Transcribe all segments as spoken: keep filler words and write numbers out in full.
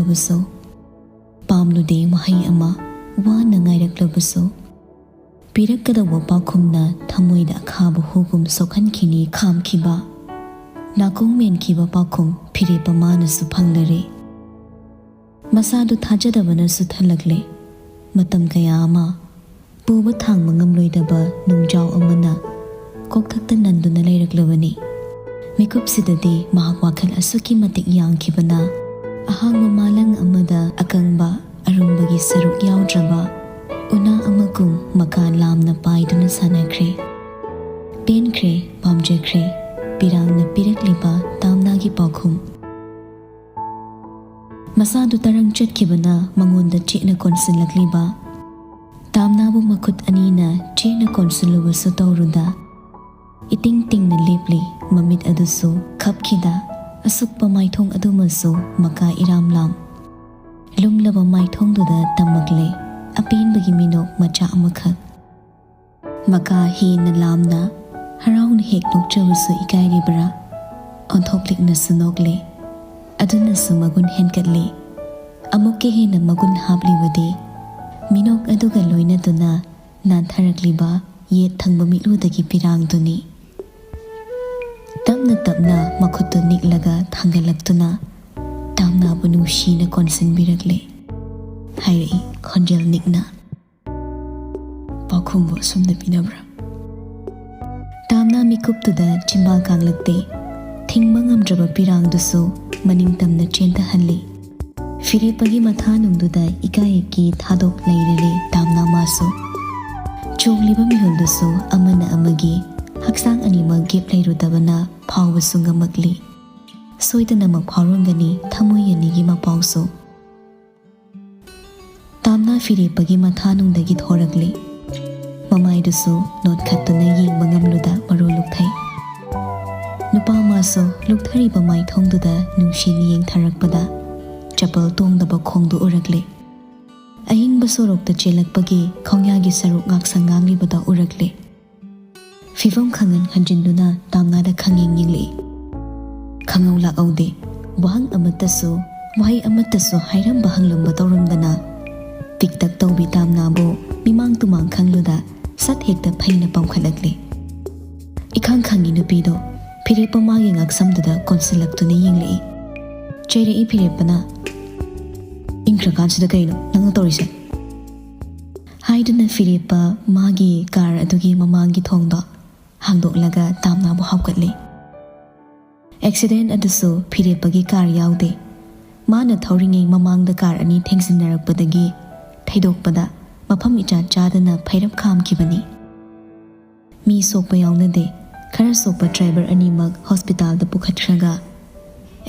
ꯉꯥꯏꯔꯛꯂꯕꯁꯨ, ꯄꯥꯝꯂꯨꯗꯦ ꯃꯍꯩ ꯑꯃ ꯋꯥꯅ ꯉꯥꯏꯔꯛꯂꯕꯁꯨ, ꯄꯤꯔꯛꯀꯗꯧꯕ ꯄꯥꯎꯈꯨꯝꯅ ꯊꯃꯣꯏꯗ ꯑꯈꯥꯕ ꯍꯨꯒꯨꯝ ꯁꯣꯛꯍꯟꯈꯤꯅꯤ ꯈꯥꯝꯈꯤꯕ꯫ ꯅꯥꯀꯣꯡ ꯃꯦꯟꯈꯤꯕ ꯄꯥꯎꯈꯨꯝ ꯐꯤꯔꯦꯞ ꯑꯃꯅꯁꯨ ꯐꯪꯂꯔꯦ꯫ ꯃꯁꯥꯗꯨ ꯊꯥꯖꯗꯕꯅꯁꯨ ꯊꯜꯂꯛꯂꯦ꯫ ꯃꯇꯝ ꯀꯌꯥ ꯑꯃ ꯄꯨꯕ ꯊꯥꯡꯕ ꯉꯝꯂꯣꯏꯗꯕ ꯅꯨꯡꯖꯥꯎ ꯑꯃꯅ ꯀꯣꯛꯊꯛꯇ ꯅꯟꯗꯨꯅ ꯂꯩꯔꯛꯂꯕꯅꯤ꯫ ꯃꯤꯀꯨꯞꯁꯤꯗꯗꯤ ꯃꯍꯥꯛ ꯋꯥꯈꯜ ꯑꯁꯨꯛꯀꯤ ꯃꯇꯤꯛ ꯌꯥꯡꯈꯤꯕꯅ, ꯑꯍꯥꯡꯕ ꯃꯥꯂꯪ ꯑꯃꯗ ꯑꯀꯪꯕ ꯑꯔꯨꯝꯕꯒꯤ ꯁꯔꯨꯛ ꯌꯥꯎꯗ꯭ꯔꯕ ꯎꯅꯥ ꯑꯃꯒꯨꯝ ꯃꯀꯥ ꯂꯥꯝꯅ ꯄꯥꯏꯗꯨꯅ ꯁꯥꯟꯅꯈ꯭ꯔꯦ꯫ ꯄꯦꯟꯈ꯭ꯔꯦ, ꯄꯥꯝꯖꯈ꯭ꯔꯦ, ꯄꯤꯔꯥꯡꯅ ꯄꯤꯔꯛꯂꯤꯕ ꯇꯥꯝꯅꯥꯒꯤ ꯄꯥꯎꯈꯨꯝ꯫ ꯃꯁꯥꯗꯨ ꯇꯔꯪ ꯆꯠꯈꯤꯕꯅ ꯃꯉꯣꯟꯗ ꯆꯦꯠꯅ ꯀꯣꯟꯁꯤꯜꯂꯛꯂꯤꯕ ꯇꯥꯝꯅꯥꯕꯨ ꯃꯈꯨꯠ ꯑꯅꯤꯅ ꯆꯦꯠꯅ ꯀꯣꯟꯁꯤꯜꯂꯨꯕꯁꯨ ꯇꯧꯔꯨꯗ, ꯏꯇꯤꯡ ꯇꯤꯡꯅ ꯂꯦꯞꯂꯤ꯫ ꯃꯃꯤꯠ ꯑꯗꯨꯁꯨ ꯈꯞꯈꯤꯗ, ꯑꯁꯨꯛꯄ ꯃꯥꯏꯊꯣꯡ ꯑꯗꯨꯃꯁꯨ ꯃꯀꯥ ꯏꯔꯥꯝ ꯂꯥꯝ꯫ ꯂꯨꯝꯂꯕ ꯃꯥꯏꯊꯣꯡꯗꯨꯗ ꯇꯝꯃꯛꯂꯦ ꯑꯄꯦꯟꯕꯒꯤ ꯃꯤꯅꯣꯛ ꯃꯆꯥ ꯑꯃꯈꯛ꯫ ꯃꯀꯥ ꯍꯦꯟꯅ ꯂꯥꯝꯅ, ꯍꯔꯥꯎꯅ ꯍꯦꯛ ꯅꯣꯛꯆꯕꯁꯨ ꯏꯀꯥꯏꯔꯤꯕ꯭ꯔꯥ? ꯑꯣꯟꯊꯣꯛ ꯂꯤꯛꯅꯁꯨ ꯅꯣꯛꯂꯦ꯫ ꯑꯗꯨꯅꯁꯨ ꯃꯒꯨꯟ ꯍꯦꯟꯒꯠꯂꯦ꯫ ꯑꯃꯨꯛꯀ ꯍꯦꯟꯅ ꯃꯒꯨꯟ ꯍꯥꯞꯂꯤꯕꯗꯤ ꯃꯤꯅꯣꯛ ꯑꯗꯨꯒ ꯂꯣꯏꯅꯗꯨꯅ ꯅꯥꯟꯊꯔꯛꯂꯤꯕ ꯌꯦꯠ ꯊꯪꯕ ꯃꯤꯠꯂꯨꯗꯒꯤ ꯄꯤꯔꯥꯡꯗꯨꯅꯤ꯫ ꯇꯞꯅ ꯇꯞꯅ ꯃꯈꯨꯠꯇꯨ ꯅꯤꯛꯂꯒ ꯊꯥꯡꯒꯠꯂꯛꯇꯨꯅ ꯇꯥꯝꯅꯥꯕꯨ ꯅꯨꯡꯁꯤꯅ ꯀꯣꯟꯁꯤꯟꯕꯤꯔꯛꯂꯦ꯫ ꯍꯥꯏꯔꯛꯏ ꯈꯣꯟꯖꯦꯜ ꯅꯤꯛꯅ, "ꯄꯥꯎꯈꯨꯝꯕꯨ ꯑꯁꯨꯝꯅ ꯄꯤꯅꯕ꯭ꯔꯥ?" ꯇꯥꯝꯅꯥ ꯃꯤꯀꯨꯞꯇꯨꯗ ꯆꯤꯝꯕꯥꯜ ꯀꯥꯡꯂꯛꯇꯦ꯫ ꯊꯤꯡꯕ ꯉꯝꯗ꯭ꯔꯕ ꯄꯤꯔꯥꯡꯗꯨꯁꯨ ꯃꯅꯤꯡ ꯇꯝꯅ ꯆꯦꯟꯊꯍꯜꯂꯤ꯫ ꯐꯤꯔꯦꯞꯄꯒꯤ ꯃꯊꯥꯅꯨꯡꯗꯨꯗ ꯏꯀꯥꯏ ꯏꯀꯤ ꯊꯥꯗꯣꯛ ꯂꯩꯔꯦ ꯇꯥꯝꯅꯥ ꯃꯥꯁꯨ꯫ ꯆꯣꯡꯂꯤꯕ ꯃꯤꯍꯨꯜꯗꯨꯁꯨ ꯑꯃꯅ ꯑꯃꯒꯤ ꯍꯛꯆꯥꯡ ꯑꯅꯤꯃꯛ ꯒꯦꯞ ꯂꯩꯔꯨꯗꯕꯅ ꯐꯥꯎꯕꯁꯨ ꯉꯝꯃꯛꯂꯤ꯫ ꯁꯣꯏꯗꯅꯃꯛ ꯐꯥꯎꯔꯝꯒꯅꯤ ꯊꯃꯣꯏ ꯑꯅꯤꯒꯤ ꯃꯄꯥꯎꯁꯨ꯫ ꯇꯥꯝꯅꯥ ꯐꯤꯔꯦꯞꯄꯒꯤ ꯃꯊꯥꯅꯨꯡꯗꯒꯤ ꯊꯣꯔꯛꯂꯤ꯫ ꯃꯃꯥꯏꯗꯨꯁꯨ ꯅꯣꯠꯈꯠꯇꯨꯅ ꯌꯦꯡꯕ ꯉꯝꯂꯨꯗ ꯃꯔꯨ ꯂꯨꯛꯊꯩ꯫ ꯅꯨꯄꯥ ꯃꯥꯁꯨ ꯂꯨꯛꯊꯔꯤꯕ ꯃꯥꯏꯊꯣꯡꯗꯨꯗ ꯅꯨꯡꯁꯤꯅ ꯌꯦꯡꯊꯔꯛꯄꯗ ꯆꯄꯜ ꯇꯣꯡꯗꯕ ꯈꯣꯡꯗꯨ ꯎꯔꯛꯂꯦ꯫ ꯑꯍꯤꯡꯕ ꯁꯣꯔꯣꯛꯇ ꯆꯦꯜꯂꯛꯄꯒꯤ ꯈꯣꯡꯌꯥꯒꯤ ꯁꯔꯨꯛ ꯉꯥꯛꯁꯪ ꯉꯥꯡꯂꯤꯕꯗ ꯎꯔꯛꯂꯦ꯫ ꯐꯤꯚꯝ ꯈꯪꯍꯟ ꯍꯟꯖꯤꯟꯗꯨꯅ ꯇꯥꯝꯅꯥꯗ ꯈꯪꯌꯦꯡ ꯌꯦꯡꯂꯛꯏ꯫ ꯈꯪꯍꯧ ꯂꯥꯛꯍꯧꯗꯦ꯫ ꯋꯥꯍꯪ ꯑꯃꯠꯇꯁꯨ ꯋꯥꯍꯩ ꯑꯃꯠꯇꯁꯨ ꯍꯥꯏꯔꯝꯕ ꯍꯪꯂꯝꯕ ꯇꯧꯔꯝꯗꯅ ꯇꯤꯛꯇꯛ ꯇꯧꯕꯤ ꯇꯥꯝꯅꯥꯕꯨ ꯃꯤꯃꯥꯡ ꯇꯨꯃꯥꯡ ꯈꯪꯂꯨꯗ ꯁꯠ ꯍꯦꯛꯇ ꯐꯩꯅ ꯄꯥꯝꯈꯠꯂꯛꯂꯤ꯫ ꯏꯈꯪ ꯈꯪꯉꯤ ꯅꯨꯄꯤꯗꯣ ꯐꯤꯔꯦꯞꯄ ꯃꯥꯒꯤ ꯉꯛꯁꯝꯗꯨꯗ ꯀꯣꯟꯁꯤꯜꯂꯛꯇꯨꯅ ꯌꯦꯡꯂꯛꯏ꯫ ꯆꯩꯔꯛꯏ ꯐꯤꯔꯦꯞꯄꯅ, "ꯏꯪꯈ꯭ꯔꯀꯥꯟꯁꯤꯗ ꯀꯩꯅꯣ ꯅꯪꯅ ꯇꯧꯔꯤꯁꯦ?" ꯍꯥꯏꯗꯨꯅ ꯐꯤꯔꯦꯞꯄ ꯃꯥꯒꯤ ꯀꯥꯔ ꯑꯗꯨꯒꯤ ꯃꯃꯥꯡꯒꯤ ꯊꯣꯡꯗꯣ ꯍꯥꯡꯗꯣꯛꯂꯒ ꯇꯥꯝꯅꯥꯕꯨ ꯍꯥꯞꯀꯠꯂꯤ꯫ ꯑꯦꯛꯁꯤꯗꯦꯟ ꯑꯗꯨꯁꯨ ꯐꯤꯔꯦꯞꯄꯒꯤ ꯀꯥꯔ ꯌꯥꯎꯗꯦ꯫ ꯃꯥꯅ ꯊꯧꯔꯤꯉꯩ ꯃꯃꯥꯡꯗ ꯀꯥꯔ ꯑꯅꯤ ꯊꯦꯡꯖꯤꯟꯅꯔꯛꯄꯗꯒꯤ ꯊꯩꯗꯣꯛꯄꯗ ꯃꯐꯝ ꯏꯆꯥ ꯆꯥꯗꯅ ꯐꯩꯔꯞ ꯈꯥꯝꯈꯤꯕꯅꯤ꯫ ꯃꯤ ꯁꯣꯛꯄ ꯌꯥꯎꯅꯗꯦ꯫ ꯈꯔ ꯁꯣꯛꯄ ꯗ꯭ꯔꯥꯏꯚꯔ ꯑꯅꯤꯃꯛ ꯍꯣꯁꯄꯤꯇꯥꯜꯗ ꯄꯨꯈꯠꯈ꯭ꯔꯒ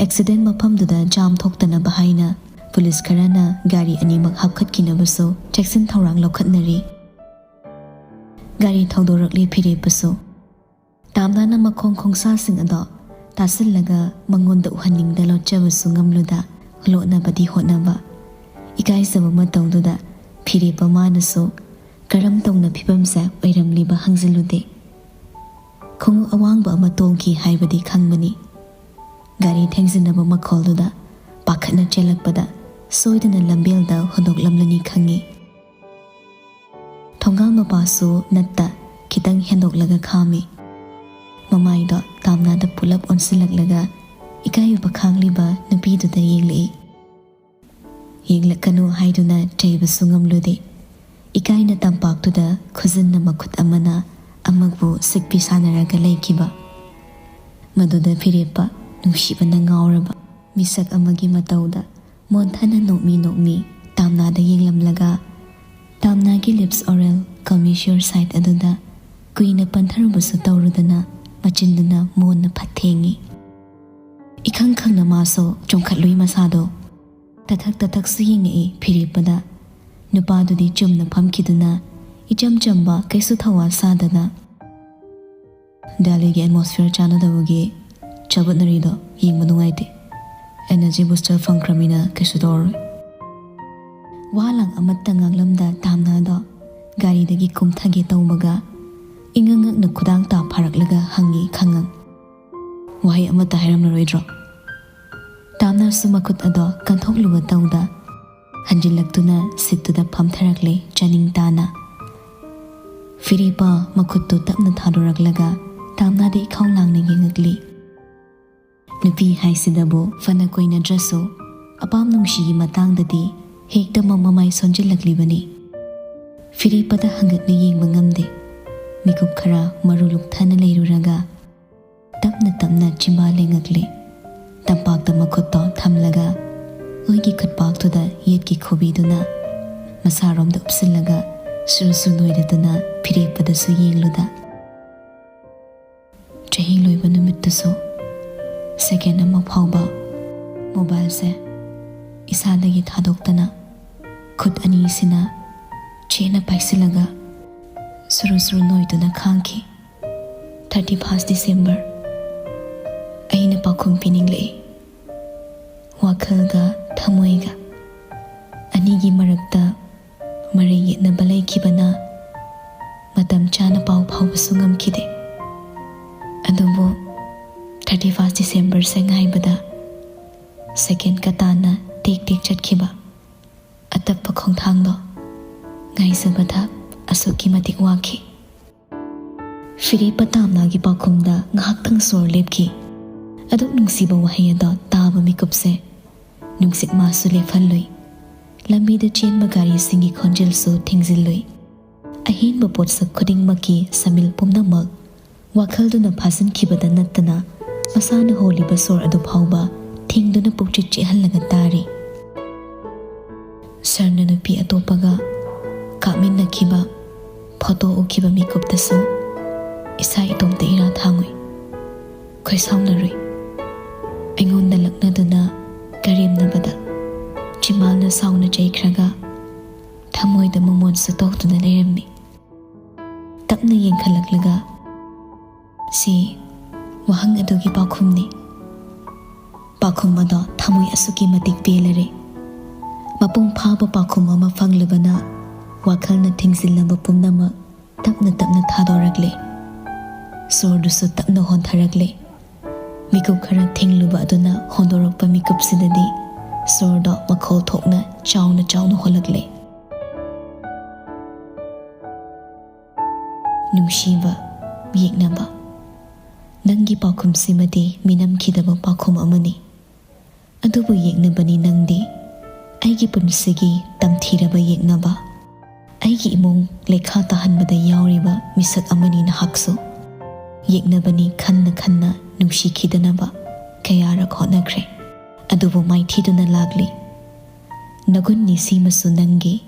ꯑꯦꯛꯁꯤꯗꯦꯟ ꯃꯐꯝꯗꯨꯗ ꯖꯥꯝ ꯊꯣꯛꯇꯅꯕ ꯍꯥꯏꯅ ꯄꯨꯂꯤꯁ ꯈꯔꯅ ꯒꯥꯔꯤ ꯑꯅꯤꯃꯛ ꯍꯥꯞꯀꯠꯈꯤꯅꯕꯁꯨ ꯆꯦꯛꯁꯤꯟ ꯊꯧꯔꯥꯡ ꯂꯧꯈꯠꯅꯔꯤ꯫ ꯒꯥꯔꯤ ꯊꯧꯗꯣꯔꯛꯂꯤ ꯐꯤꯔꯦꯞꯄꯁꯨ꯫ ꯇꯥꯝꯅꯥꯅ ꯃꯈꯣꯡ ꯈꯣꯡꯁꯥꯁꯤꯡ ꯑꯗꯣ ꯇꯥꯁꯤꯜꯂꯒ ꯃꯉꯣꯟꯗ ꯎꯍꯟꯅꯤꯡꯗ ꯂꯣꯠꯆꯕꯁꯨ ꯉꯝꯂꯨꯗ ꯂꯣꯠꯅꯕꯗꯤ ꯍꯣꯠꯅꯕ꯫ ꯏꯀꯥꯏꯖꯕ ꯃꯇꯧꯗꯨꯗ ꯐꯤꯔꯦꯞꯄ ꯃꯥꯅꯁꯨ ꯀꯔꯝ ꯇꯧꯅ ꯐꯤꯕꯝꯁꯦ ꯑꯣꯏꯔꯝꯂꯤꯕ ꯍꯪꯖꯤꯜꯂꯨꯗꯦ꯫ ꯈꯣꯡꯎꯞ ꯑꯋꯥꯡꯕ ꯑꯃ ꯇꯣꯡꯈꯤ ꯍꯥꯏꯕꯗꯤ ꯈꯪꯕꯅꯤ꯫ ꯒꯥꯔꯤ ꯊꯦꯡꯖꯤꯟꯅꯕ ꯃꯈꯣꯜꯗꯨꯗ ꯄꯥꯈꯠꯅ ꯆꯦꯜꯂꯛꯄꯗ ꯁꯣꯏꯗꯅ ꯂꯝꯕꯦꯜꯗ ꯍꯨꯟꯗꯣꯛꯂꯝꯂꯅꯤ ꯈꯪꯉꯤ꯫ ꯊꯣꯡꯒꯥꯜ ꯃꯄꯥꯁꯨ ꯅꯠꯇ ꯈꯤꯇꯪ ꯍꯦꯟꯗꯣꯛꯂꯒ ꯈꯥꯝꯃꯤ꯫ ꯃꯃꯥꯏꯗꯣ ꯇꯥꯝꯅꯥꯗ ꯄꯨꯂꯞ ꯑꯣꯟꯁꯤꯜꯂꯛꯂꯒ ꯏꯀꯥꯏꯕ ꯈꯥꯡꯂꯤꯕ ꯅꯨꯄꯤꯗꯨꯗ ꯌꯦꯡꯂꯛꯏ꯫ ꯌꯦꯡꯂꯛꯀꯅꯨ ꯍꯥꯏꯗꯨꯅ ꯆꯩꯕꯁꯨ ꯉꯝꯂꯨꯗꯦ꯫ ꯏꯀꯥꯏꯅ ꯇꯝꯄꯥꯛꯇꯨꯗ ꯈꯨꯖꯤꯟꯅ ꯃꯈꯨꯠ ꯑꯃꯅ ꯑꯃꯕꯨ ꯁꯤꯛꯄꯤ ꯁꯥꯟꯅꯔꯒ ꯂꯩꯈꯤꯕ꯫ ꯃꯗꯨꯗ ꯐꯤꯔꯦꯞꯄ ꯅꯨꯡꯁꯤꯕꯅ ꯉꯥꯎꯔꯕ ꯃꯤꯁꯛ ꯑꯃꯒꯤ ꯃꯇꯧꯗ ꯃꯣꯟꯊꯅ ꯅꯣꯛꯃꯤ ꯅꯣꯛꯃꯤ ꯇꯥꯝꯅꯥꯗ ꯌꯦꯡꯂꯝꯂꯒ ꯇꯥꯝꯅꯥꯒꯤ lips oral, come is your side ꯑꯗꯨꯗ ꯀꯨꯏꯅ ꯄꯟꯊꯔꯨꯕꯁꯨ ꯇꯧꯔꯨꯗꯅ ꯃꯆꯤꯟꯗꯨꯅ ꯃꯣꯟꯅ ꯐꯠ ꯊꯦꯡꯉꯤ꯫ ꯏꯈꯪ ꯈꯪꯅ ꯃꯥꯁꯨ ꯆꯣꯡꯈꯠꯂꯨꯏ ꯃꯁꯥꯗꯣ꯫ ꯇꯊꯛ ꯇꯊꯛꯁꯨ ꯌꯦꯡꯉꯛꯏ ꯐꯤꯔꯦꯞꯄꯗ꯫ ꯅꯨꯄꯥꯗꯨꯗꯤ ꯆꯨꯝꯅ ꯐꯝꯈꯤꯗꯨꯅ ꯏꯆꯝ ꯆꯝꯕ ꯀꯩꯁꯨ ꯊꯧꯋꯥ ꯁꯥꯗꯅ, "ꯗꯦꯜꯂꯤꯒꯤ atmosphere ꯆꯥꯟꯅꯗꯕꯒꯤ ꯆꯥꯕꯠꯅꯔꯤꯗꯣ ꯌꯦꯡꯕ ꯅꯨꯡꯉꯥꯏꯇꯦ꯫ Energy booster ꯐꯪꯈ꯭ꯔꯃꯤꯅ ꯀꯩꯁꯨ ꯇꯧꯔꯔꯣꯏ꯫" ꯋꯥ ꯂꯥꯡ ꯑꯃꯠꯇ ꯉꯥꯡꯂꯝꯗ ꯇꯥꯝꯅꯥꯗꯣ ꯒꯥꯔꯤꯗꯒꯤ ꯀꯨꯝꯊꯒꯦ ꯇꯧꯕꯒ ꯏꯉꯛ ꯉꯛꯅ ꯈꯨꯗꯥꯡ ꯇꯥ ꯐꯥꯔꯛꯂꯒ ꯍꯪꯉꯤ ꯈꯪꯉꯪ, "ꯋꯥꯍꯩ ꯑꯃꯠꯇ ꯍꯥꯏꯔꯝꯂꯔꯣꯏꯗ꯭ꯔꯣ?" ꯇꯥꯝꯅꯥꯁꯨ ꯃꯈꯨꯠ ꯑꯗꯣ ꯀꯟꯊꯣꯛꯂꯨꯕ ꯇꯧꯗ ꯍꯟꯖꯤꯜꯂꯛꯇꯨꯅ ꯁꯤꯠꯇꯨꯗ ꯐꯝꯊꯔꯛꯂꯦ ꯆꯥꯅꯤꯡ ꯇꯥꯅ꯫ ꯐꯤꯔꯦꯞꯄ ꯃꯈꯨꯠꯇꯨ ꯇꯞꯅ ꯊꯥꯗꯣꯔꯛꯂꯒ ꯇꯥꯝꯅꯥꯗ ꯏꯈꯧ ꯂꯥꯡꯅ ꯌꯦꯡꯉꯛꯂꯤ꯫ ꯅꯨꯄꯤ ꯍꯥꯏꯁꯤꯗꯕꯨ ꯐꯅ ꯀꯣꯏꯅꯗ꯭ꯔꯁꯨ ꯑꯄꯥꯝ ꯅꯨꯡꯁꯤꯒꯤ ꯃꯇꯥꯡꯗꯗꯤ ꯍꯦꯛꯇꯃꯛ ꯃꯃꯥꯏ ꯁꯣꯟꯖꯤꯜꯂꯛꯂꯤꯕꯅꯤ꯫ ꯐꯤꯔꯦꯞꯄꯗ ꯍꯪꯒꯠꯅ ꯌꯦꯡꯕ ꯉꯝꯗꯦ꯫ ꯃꯤꯀꯨꯞ ꯈꯔ ꯃꯔꯨ ꯂꯨꯛꯊꯅ ꯂꯩꯔꯨꯔꯒ ꯇꯞꯅ ꯇꯞꯅ ꯆꯤꯝꯕꯥꯜ ꯂꯦꯡꯉꯛꯂꯦ꯫ ꯇꯝꯄꯥꯛꯇ ꯃꯈꯨꯠꯇꯣ ꯊꯝꯂꯒ ꯑꯣꯏꯒꯤ ꯈꯨꯠꯄꯥꯛꯇꯨꯗ ꯌꯦꯠꯀꯤ ꯈꯨꯕꯤꯗꯨꯅ ꯃꯁꯥꯔꯣꯝꯗ ꯎꯞꯁꯤꯜꯂꯒ ꯁꯨꯔ ꯁꯨꯔ ꯅꯣꯏꯔꯗꯨꯅ ꯐꯤꯔꯦꯞꯄꯗꯁꯨ ꯌꯦꯡꯂꯨꯗ꯫ ꯆꯍꯤ ꯂꯣꯏꯕ ꯅꯨꯃꯤꯠꯇꯁꯨ ꯁꯦꯀꯦꯟ ꯑꯃ ꯐꯥꯎꯕ ꯃꯣꯕꯥꯏꯜꯁꯦ ꯏꯁꯥꯗꯒꯤ ꯊꯥꯗꯣꯛꯇꯅ ꯈꯨꯠ ꯑꯅꯤꯁꯤꯅ ꯆꯦꯠꯅ ꯄꯥꯏꯁꯤꯜꯂꯒ ꯁꯨꯔꯨ ꯁꯨꯔꯨ ꯅꯣꯏꯗꯨꯅ ꯈꯥꯡꯈꯤ꯫ Thirty first December. ꯑꯩꯅ ꯄꯥꯎꯈꯨꯝ ꯄꯤꯅꯤꯡꯂꯛꯏ꯫ ꯋꯥꯈꯜꯒ ꯊꯃꯣꯏꯒ ꯑꯅꯤꯒꯤ ꯃꯔꯛꯇ ꯃꯔꯩ ꯌꯦꯠꯅꯕ ꯂꯩꯈꯤꯕꯅ ꯃꯇꯝ ꯆꯥꯅ ꯄꯥꯎ ꯐꯥꯎꯕꯁꯨ ꯉꯝꯈꯤꯗꯦ꯫ ꯑꯗꯨꯕꯨ ꯊꯥꯔꯇꯤ ꯐꯥꯔꯁ ꯗꯤꯁꯦꯝꯕꯔꯁꯦ ꯉꯥꯏꯕꯗ ꯁꯦꯀꯦꯟ ꯀꯇꯥꯅ ꯇꯦꯛ ꯇꯦꯛ ꯆꯠꯈꯤꯕ ꯑꯇꯞꯄ ꯈꯣꯡꯊꯥꯡꯗꯣ ꯉꯥꯏꯖꯕꯗ ꯑꯁꯨꯛꯀꯤ ꯃꯇꯤꯛ ꯋꯥꯈꯤ꯫ ꯐꯤꯔꯦꯞꯄ ꯇꯥꯝꯅꯥꯒꯤ ꯄꯥꯎꯈꯨꯝꯗ ꯉꯥꯏꯍꯥꯛꯇꯪ ꯁꯣꯔ ꯂꯦꯞꯈꯤ꯫ ꯑꯗꯨꯛ ꯅꯨꯡꯁꯤꯕ ꯋꯥꯍꯩ ꯑꯗꯣ ꯇꯥꯕ ꯃꯤꯀꯨꯞꯁꯦ ꯅꯨꯡꯁꯤꯠ ꯃꯥꯁꯨ ꯂꯦꯞꯍꯜꯂꯨꯏ꯫ ꯂꯝꯕꯤꯗ ꯆꯦꯟꯕ ꯒꯥꯔꯤꯁꯤꯡꯒꯤ ꯈꯣꯟꯖꯦꯜꯁꯨ ꯊꯤꯡꯖꯤꯜꯂꯨꯏ꯫ ꯑꯍꯦꯟꯕ ꯄꯣꯠꯁꯛ ꯈꯨꯗꯤꯡꯃꯛꯀꯤ ꯁꯃꯤꯜ ꯄꯨꯝꯅꯃꯛ ꯋꯥꯈꯜꯗꯨꯅ ꯐꯥꯖꯤꯟꯈꯤꯕꯗ ꯅꯠꯇꯅ ꯃꯁꯥꯅ ꯍꯣꯜꯂꯤꯕ ꯁꯣꯔ ꯑꯗꯨ ꯐꯥꯎꯕ ꯊꯤꯡꯗꯨꯅ ꯄꯨꯛꯆꯤꯛ ꯆꯤꯛꯍꯜꯂꯒ ꯇꯥꯔꯤ꯫ ꯁꯥꯔꯅ ꯅꯨꯄꯤ ꯑꯇꯣꯞꯄꯒ ꯀꯥꯞꯃꯤꯟꯅꯈꯤꯕ ꯐꯣꯇꯣ ꯎꯈꯤꯕ ꯃꯤꯀꯨꯞꯇꯁꯨ ꯏꯁꯥ ꯏꯇꯣꯝꯇ ꯏꯔꯥ ꯊꯥꯡꯉꯨꯏ꯫ ꯈꯣꯏꯁꯥꯎꯅꯔꯨꯏ꯫ ꯑꯩꯉꯣꯟꯗ ꯂꯛꯅꯗꯨꯅ ꯀꯔꯦꯝꯅꯕꯗ ꯆꯤꯝꯕꯥꯜꯅ ꯁꯥꯎꯅ ꯆꯩꯈ꯭ꯔꯒ ꯊꯃꯣꯏꯗ ꯃꯃꯣꯟꯁꯨ ꯇꯧꯗꯨꯅ ꯂꯩꯔꯝꯃꯤ꯫ ꯇꯞꯅ ꯌꯦꯡꯈꯠꯂꯛꯂꯒ, "ꯁꯤ ꯋꯥꯍꯪ ꯑꯗꯨꯒꯤ ꯄꯥꯎꯈꯨꯝꯅꯤ꯫" ꯄꯥꯎꯈꯨꯝ ꯑꯗꯣ ꯊꯃꯣꯏ ꯑꯁꯨꯛꯀꯤ ꯃꯇꯤꯛ ꯄꯦꯜꯂꯔꯦ꯫ ꯃꯄꯨꯡ ꯐꯥꯕ ꯄꯥꯎꯈꯨꯝ ꯑꯃ ꯐꯪꯂꯕꯅ ꯋꯥꯈꯜꯅ ꯊꯤꯡꯖꯤꯜꯂꯕ ꯄꯨꯝꯅꯃꯛ ꯇꯞꯅ ꯇꯞꯅ ꯊꯥꯗꯣꯔꯛꯂꯦ꯫ ꯁꯣꯔꯗꯨꯁꯨ ꯇꯞꯅ ꯍꯣꯟꯊꯔꯛꯂꯦ꯫ ꯃꯤꯀꯨꯞ ꯈꯔ ꯊꯤꯡꯂꯨꯕ ꯑꯗꯨꯅ ꯍꯣꯟꯗꯣꯔꯛꯄ ꯃꯤꯀꯨꯞꯁꯤꯗꯗꯤ ꯁꯣꯔꯗꯣ ꯃꯈꯣꯜ ꯊꯣꯛꯅ ꯆꯥꯎꯅ ꯆꯥꯎꯅ ꯍꯣꯜꯂꯛꯂꯦ꯫ ꯅꯨꯡꯁꯤꯕ, ꯌꯦꯛꯅꯕ꯫ ꯅꯪꯒꯤ ꯄꯥꯎꯈꯨꯝꯁꯤꯃꯗꯤ ꯃꯤꯅꯝꯈꯤꯗꯕ ꯄꯥꯎꯈꯨꯝ ꯑꯃꯅꯤ꯫ ꯑꯗꯨꯕꯨ ꯌꯦꯛꯅꯕꯅꯤ ꯅꯪꯗꯤ꯫ ꯑꯩꯒꯤ ꯄꯨꯟꯁꯤꯒꯤ ꯇꯝꯊꯤꯔꯕ ꯌꯦꯛꯅꯕ꯫ ꯑꯩꯒꯤ ꯏꯃꯨꯡ ꯂꯩꯈꯥ ꯇꯥꯍꯟꯕꯗ ꯌꯥꯎꯔꯤꯕ ꯃꯤꯁꯛ ꯑꯃꯅꯤ ꯅꯍꯥꯛꯁꯨ꯫ ꯌꯦꯛꯅꯕꯅꯤ ꯈꯟꯅ ꯈꯟꯅ ꯅꯨꯡꯁꯤꯈꯤꯗꯅꯕ ꯀꯌꯥꯔꯛ ꯍꯣꯠꯅꯈ꯭ꯔꯦ꯫ ꯑꯗꯨꯕꯨ ꯃꯥꯏꯊꯤꯗꯨꯅ ꯂꯥꯛꯂꯤ꯫ ꯅꯒꯨꯟꯅꯤ ꯁꯤꯃꯁꯨ ꯅꯪꯒꯤ,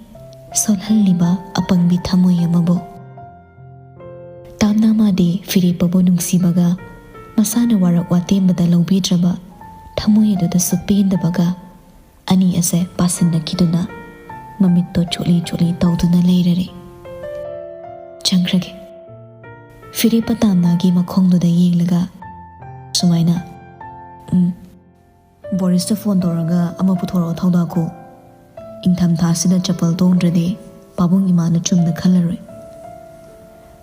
ꯁꯣꯜꯍꯜꯂꯤꯕ ꯑꯄꯪꯕꯤ ꯊꯃꯣꯏ ꯑꯃꯕꯨ꯫ ꯇꯥꯝꯅꯥ ꯃꯥꯗꯤ ꯐꯤꯔꯦꯞꯄꯕꯨ ꯅꯨꯡꯁꯤꯕꯒ, ꯃꯁꯥꯅ ꯋꯥꯔꯛ ꯋꯥꯇꯦꯝꯕꯗ ꯂꯧꯕꯤꯗ꯭ꯔꯕ ꯊꯃꯣꯏ ꯑꯗꯨꯗꯁꯨ ꯄꯦꯟꯗꯕꯒ, ꯑꯅꯤ ꯑꯁꯦ ꯄꯥꯁꯤꯟꯅꯈꯤꯗꯨꯅ ꯃꯃꯤꯠꯇꯣ ꯆꯣꯠꯂꯤ ꯆꯣꯠꯂꯤ ꯇꯧꯗꯨꯅ ꯂꯩꯔꯔꯦ꯫ ꯆꯪꯈ꯭ꯔꯒꯦ꯫ ꯐꯤꯔꯦꯞꯄ ꯇꯥꯝꯅꯥꯒꯤ ꯃꯈꯣꯡꯗꯨꯗ ꯌꯦꯡꯂꯒ ꯁꯨꯃꯥꯏꯅ, "ꯎꯝ, ꯕꯣꯔꯤꯁꯇ ꯐꯣꯟ ꯇꯧꯔꯒ ꯑꯃ ꯄꯨꯊꯣꯔꯛꯑꯣ ꯊꯧꯗꯥꯛꯈꯣ꯫ ꯏꯪꯊꯝꯊꯥꯁꯤꯗ ꯆꯄꯜ ꯇꯣꯡꯗ꯭ꯔꯗꯤ ꯄꯥꯕꯨꯡ ꯏꯃꯥꯅ ꯆꯨꯝꯅ ꯈꯜꯂꯔꯣꯏ꯫"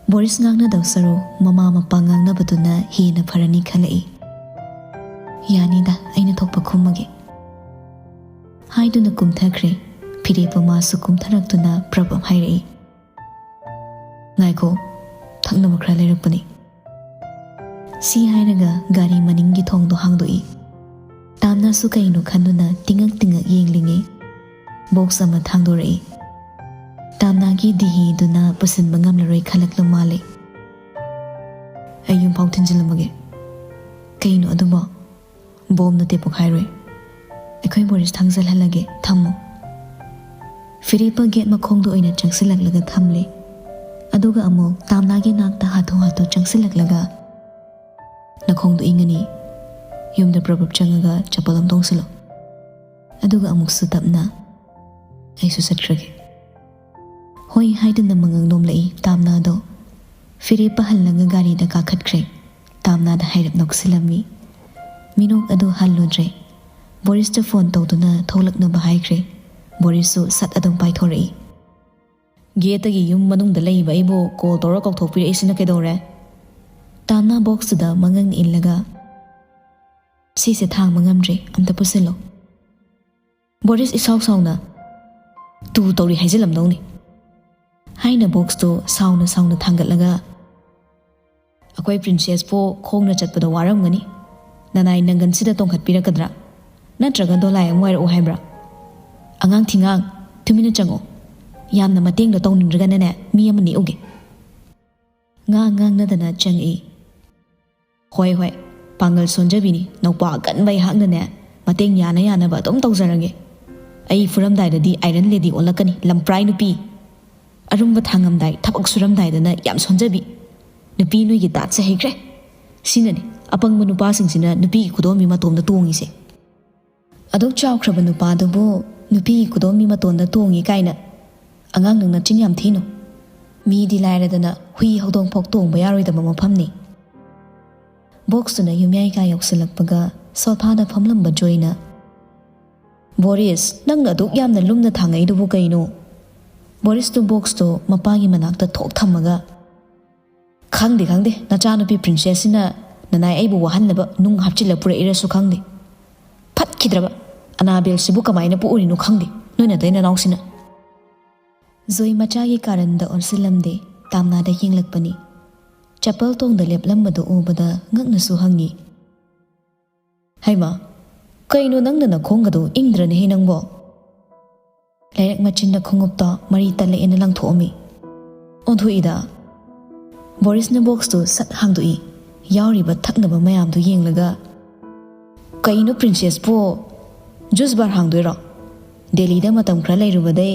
ꯕꯣꯔꯤꯁ ꯉꯥꯡꯅꯗꯧ ꯁꯔꯨ ꯃꯃꯥ ꯃꯄꯥ ꯉꯥꯡꯅꯕꯗꯨꯅ ꯍꯦꯟꯅ ꯐꯔꯅꯤ ꯈꯜꯂꯛꯏ꯫ "ꯌꯥꯅꯤꯗ, ꯑꯩꯅ ꯊꯣꯛꯄ ꯈꯨꯝꯃꯒꯦ," ꯍꯥꯏꯗꯨꯅ ꯀꯨꯝꯊꯈ꯭ꯔꯦ꯫ ꯐꯤꯔꯦꯞꯄ ꯃꯥꯁꯨ ꯀꯨꯝꯊꯔꯛꯇꯨꯅ ꯄ꯭ꯔꯞ ꯄ꯭ꯔꯞ ꯍꯥꯏꯔꯛꯏ, "ꯉꯥꯏꯈꯣ, ꯊꯛꯅꯕ ꯈꯔ ꯂꯩꯔꯛꯄꯅꯤ꯫" ꯁꯤ ꯍꯥꯏꯔꯒ ꯒꯥꯔꯤ ꯃꯅꯤꯡꯒꯤ ꯊꯣꯡꯗꯣ ꯍꯥꯡꯗꯣꯛꯏ꯫ ꯇꯥꯝꯅꯥꯁꯨ ꯀꯩꯅꯣ ꯈꯟꯗꯨꯅ ꯇꯤꯡꯉꯛ ꯇꯤꯡꯉꯛ ꯌꯦꯡꯂꯤꯉꯩ ꯕꯣꯛꯁ ꯑꯃ ꯊꯥꯡꯗꯣꯔꯛꯏ꯫ ꯇꯥꯝꯅꯥꯒꯤ ꯗꯤꯍꯤꯗꯨꯅ ꯄꯨꯁꯤꯟꯕ ꯉꯝꯂꯔꯣꯏ ꯈꯜꯂꯛꯂ ꯃꯥꯜꯂꯦ꯫ "ꯑꯩ ꯌꯨꯝꯐꯥꯎ ꯊꯤꯟꯖꯤꯜꯂꯝꯃꯒꯦ꯫" "ꯀꯩꯅꯣ ꯑꯗꯨꯕꯣ?" "ꯕꯣꯝ ꯅꯠꯇꯦ ꯄꯣꯈꯥꯏꯔꯣꯏ꯫ ꯑꯩꯈꯣꯏ ꯕꯣꯔꯤꯁ ꯊꯥꯡꯖꯜꯍꯜꯂꯒꯦ, ꯊꯝꯃꯣ꯫" ꯐꯤꯔꯦꯞꯄ ꯒꯦꯠ ꯃꯈꯣꯡꯗ ꯑꯣꯏꯅ ꯆꯪꯁꯤꯜꯂꯛꯂꯒ ꯊꯝꯂꯦ꯫ ꯑꯗꯨꯒ ꯑꯃꯨꯛ ꯇꯥꯝꯅꯥꯒꯤ ꯅꯥꯛꯇ ꯍꯥꯊꯨ ꯍꯥꯊꯨ ꯆꯪꯁꯤꯜꯂꯛꯂꯒ, "ꯅꯈꯣꯡꯗꯣ ꯏꯪꯉꯅꯤ꯫ ꯌꯨꯝꯗ ꯄ꯭ꯔꯞ ꯄ꯭ꯔꯞ ꯆꯪꯉꯒ ꯆꯄꯜ ꯑꯃ ꯇꯣꯡꯁꯤꯜꯂꯣ꯫" ꯑꯗꯨꯒ ꯑꯃꯨꯛꯁꯨ ꯇꯞꯅ, "ꯑꯩꯁꯨ ꯆꯠꯈ꯭ꯔꯒꯦ꯫" ꯍꯣꯏ ꯍꯥꯏꯗꯨꯅ ꯃꯉꯛ ꯅꯣꯝꯂꯛꯏ ꯇꯥꯝꯅꯥꯗꯣ꯫ ꯐꯤꯔꯦꯞꯄ ꯍꯜꯂꯒ ꯒꯥꯔꯤꯗ ꯀꯥꯈꯠꯈ꯭ꯔꯦ꯫ ꯇꯥꯝꯅꯥꯗ ꯍꯥꯏꯔꯞ ꯅꯣꯛꯁꯤꯜꯂꯝꯃꯤ꯫ ꯃꯤꯅꯣꯛ ꯑꯗꯨ ꯍꯜꯂꯨꯗ꯭ꯔꯦ꯫ ꯕꯣꯔꯤꯁꯇ ꯐꯣꯟ ꯇꯧꯗꯨꯅ ꯊꯣꯛꯂꯛꯅꯕ ꯍꯥꯏꯈ꯭ꯔꯦ꯫ ꯕꯣꯔꯤꯁꯁꯨ ꯁꯠ ꯑꯗꯨꯝ ꯄꯥꯏꯊꯣꯔꯛꯏ꯫ "ꯒꯦꯠꯇꯒꯤ ꯌꯨꯝ ꯃꯅꯨꯡꯗ ꯂꯩꯕ ꯑꯩꯕꯨ ꯀꯣꯜ ꯇꯧꯔ ꯀꯧꯊꯣꯛꯄꯤꯔꯛꯏꯁꯤꯅ ꯀꯩꯗꯧꯔꯦ?" ꯇꯥꯝꯅꯥ ꯕꯣꯛꯁꯇꯨꯗ ꯃꯉꯛꯅ ꯏꯜꯂꯒ, ꯁꯤꯁꯦ ꯊꯥꯡꯕ ꯉꯝꯗ꯭ꯔꯦ, ꯑꯝꯇ ꯄꯨꯁꯤꯜꯂꯣ꯫ ꯕꯣꯔꯤꯁ ꯏꯁꯥꯎ ꯁꯥꯎꯅ, "ꯇꯨ ꯇꯧꯔꯤ ꯍꯥꯏꯖꯤꯜꯂꯝꯗꯧꯅꯤ" ꯍꯥꯏꯅ ꯕꯣꯛꯁꯇꯨ ꯁꯥꯎꯅ ꯁꯥꯎꯅ ꯊꯥꯡꯒꯠꯂꯒ, "ꯑꯩꯈꯣꯏ ꯄ꯭ꯔꯤꯟꯁꯦꯁꯄꯨ ꯈꯣꯡꯅ ꯆꯠꯄꯗ ꯋꯥꯔꯝꯒꯅꯤ꯫ ꯅꯅꯥꯏ ꯅꯪꯒꯟꯁꯤꯗ ꯇꯣꯡꯈꯠꯄꯤꯔꯛꯀꯗ꯭ꯔꯥ? ꯅꯠꯇ꯭ꯔꯒ ꯗꯣꯂꯥꯏ ꯑꯃ ꯋꯥꯏꯔꯛꯎ ꯍꯥꯏꯕ꯭ꯔꯥ? ꯑꯉꯥꯡ ꯊꯤꯉꯥꯡ, ꯇꯨꯃꯤꯟꯅ ꯆꯪꯉꯣ꯫ ꯌꯥꯝꯅ ꯃꯇꯦꯡꯗꯣ ꯇꯧꯅꯤꯡꯗ꯭ꯔꯒꯅꯅꯦ, ꯃꯤ ꯑꯃ ꯅꯦꯛꯎꯒꯦ"꯫ ꯉꯥ ꯉꯥꯡꯅꯗꯅ ꯆꯪꯉꯛꯏ꯫ "ꯍꯣꯏ, ꯍꯣꯏ, ꯄꯥꯡꯒꯜ ꯁꯣꯟꯖꯕꯤꯅꯤ, ꯅꯧꯄꯥ ꯑꯀꯟꯕ ꯑꯩꯍꯥꯛꯅꯅꯦ, ꯃꯇꯦꯡ ꯌꯥꯅ ꯌꯥꯅꯕ ꯑꯗꯨꯝ ꯇꯧꯖꯔꯒꯦ꯫ ꯑꯩ ꯐꯨꯔꯝꯗꯥꯏꯗꯗꯤ ꯑꯥꯏꯔꯟ ꯂꯦꯗꯤ ꯑꯣꯜꯂꯛꯀꯅꯤ, ꯂꯝꯄ꯭ꯔꯥꯏ ꯅꯨꯄꯤ꯫ ꯑꯔꯨꯝꯕ ꯊꯥꯡꯉꯝꯗꯥꯏ, ꯊꯕꯛ ꯁꯨꯔꯝꯗꯥꯏꯗꯅ ꯌꯥꯝ ꯁꯣꯟꯖꯕꯤ꯫ ꯅꯨꯄꯤ ꯅꯣꯏꯒꯤ ꯗꯥꯠꯁꯦ ꯍꯩꯈ꯭ꯔꯦ꯫ ꯁꯤꯅꯅꯤ ꯑꯄꯪꯕ ꯅꯨꯄꯥꯁꯤꯡꯁꯤꯅ ꯅꯨꯄꯤꯒꯤ ꯈꯨꯗꯣꯝꯕꯤ ꯃꯇꯣꯝꯗ ꯇꯣꯡꯉꯤꯁꯦ"꯫ ꯑꯗꯨꯛ ꯆꯥꯎꯈ꯭ꯔꯕ ꯅꯨꯄꯥꯗꯨꯕꯨ ꯅꯨꯄꯤꯒꯤ ꯈꯨꯗꯣꯝꯕꯤ ꯃꯇꯣꯟꯗ ꯇꯣꯡꯉꯤ ꯀꯥꯏꯅ꯫ "ꯑꯉꯥꯡ, ꯅꯪ ꯅꯆꯤꯟ ꯌꯥꯝ ꯊꯤꯅꯨ꯫ ꯃꯤꯗꯤ ꯂꯥꯏꯔꯗꯅ ꯍꯨꯏ ꯍꯧꯗꯣꯡ ꯐꯥꯎ ꯇꯣꯡꯕ ꯌꯥꯔꯣꯏꯗꯕ ꯃꯐꯝꯅꯤ"꯫ ꯕꯣꯛꯁꯇꯨꯅ ꯌꯨꯝꯌꯥꯏ ꯀꯥ ꯌꯧꯁꯤꯜꯂꯛꯄꯒ ꯁꯣꯐꯥꯗ ꯐꯝꯂꯝꯕ ꯖꯣꯏꯅ, "ꯕꯣꯔꯤꯁ, ꯅꯪꯅ ꯑꯗꯨꯛ ꯌꯥꯝꯅ ꯂꯨꯝꯅ ꯊꯥꯡꯉꯛꯏꯗꯨꯕꯨ ꯀꯩꯅꯣ?" ꯕꯣꯔꯤꯁꯇꯨ ꯕꯣꯛꯁꯇꯨ ꯃꯄꯥꯒꯤ ꯃꯅꯥꯛꯇ ꯊꯣꯛ ꯊꯝꯃꯒ, "ꯈꯪꯗꯦ, ꯈꯪꯗꯦ, ꯅꯆꯥꯅꯨꯄꯤ ꯄ꯭ꯔꯤꯟꯁꯦꯁꯁꯤꯅ ꯅꯅꯥꯏ ꯑꯩꯕꯨ ꯋꯥꯍꯟꯅꯕ ꯅꯨꯡ ꯍꯥꯞꯆꯤꯜꯂ ꯄꯨꯔꯛꯏꯔꯁꯨ ꯈꯪꯗꯦ꯫ ꯐꯠꯈꯤꯗ꯭ꯔꯕ ꯑꯅꯥꯕꯦꯜꯁꯤꯕꯨ ꯀꯃꯥꯏꯅ ꯄꯣꯛꯎꯔꯤꯅꯣ ꯈꯪꯗꯦ, ꯅꯣꯏ ꯅꯇꯩ ꯅꯅꯥꯎꯁꯤꯅ"꯫ ꯖꯣꯏ ꯃꯆꯥꯒꯤ ꯀꯥꯔꯟꯗ ꯑꯣꯟꯁꯤꯜꯂꯝꯗꯦ, ꯇꯥꯝꯅꯥꯗ ꯌꯦꯡꯂꯛꯄꯅꯤ꯫ ꯆꯄꯜ ꯇꯣꯡꯗ ꯂꯦꯞꯂꯝꯕꯗꯨ ꯎꯕꯗ ꯉꯛꯅꯁꯨ ꯍꯪꯉꯤ, "ꯍꯩꯃꯥ, ꯀꯩꯅꯣ ꯅꯪꯅ ꯅꯈꯣꯡꯒꯗꯣ ꯏꯪꯗ꯭ꯔꯅꯦꯍꯦ ꯅꯪꯕꯣ?" ꯂꯩꯔꯛ ꯃꯆꯤꯟꯗ ꯈꯣꯡꯎꯞꯇꯣ ꯃꯔꯤ ꯇꯠꯂꯛꯑꯦꯅ ꯂꯪꯊꯣꯛꯑꯝꯃꯤ꯫ ꯑꯣꯟꯊꯣꯛꯏꯗ꯫ ꯕꯣꯔꯤꯁꯅ ꯕꯣꯛꯁꯇꯨ ꯁꯠ ꯍꯥꯡꯗꯣꯛꯏ꯫ ꯌꯥꯎꯔꯤꯕ ꯊꯛꯅꯕ ꯃꯌꯥꯝꯗꯨ ꯌꯦꯡꯂꯒ, "ꯀꯩꯅꯣ ꯄ꯭ꯔꯤꯟꯁꯦꯁꯄꯨ ꯖꯨꯁ ꯕꯥꯔ ꯍꯥꯡꯗꯣꯏꯔꯣ? ꯗꯦꯜꯂꯤꯗ ꯃꯇꯝ ꯈꯔ ꯂꯩꯔꯨꯕꯗꯩ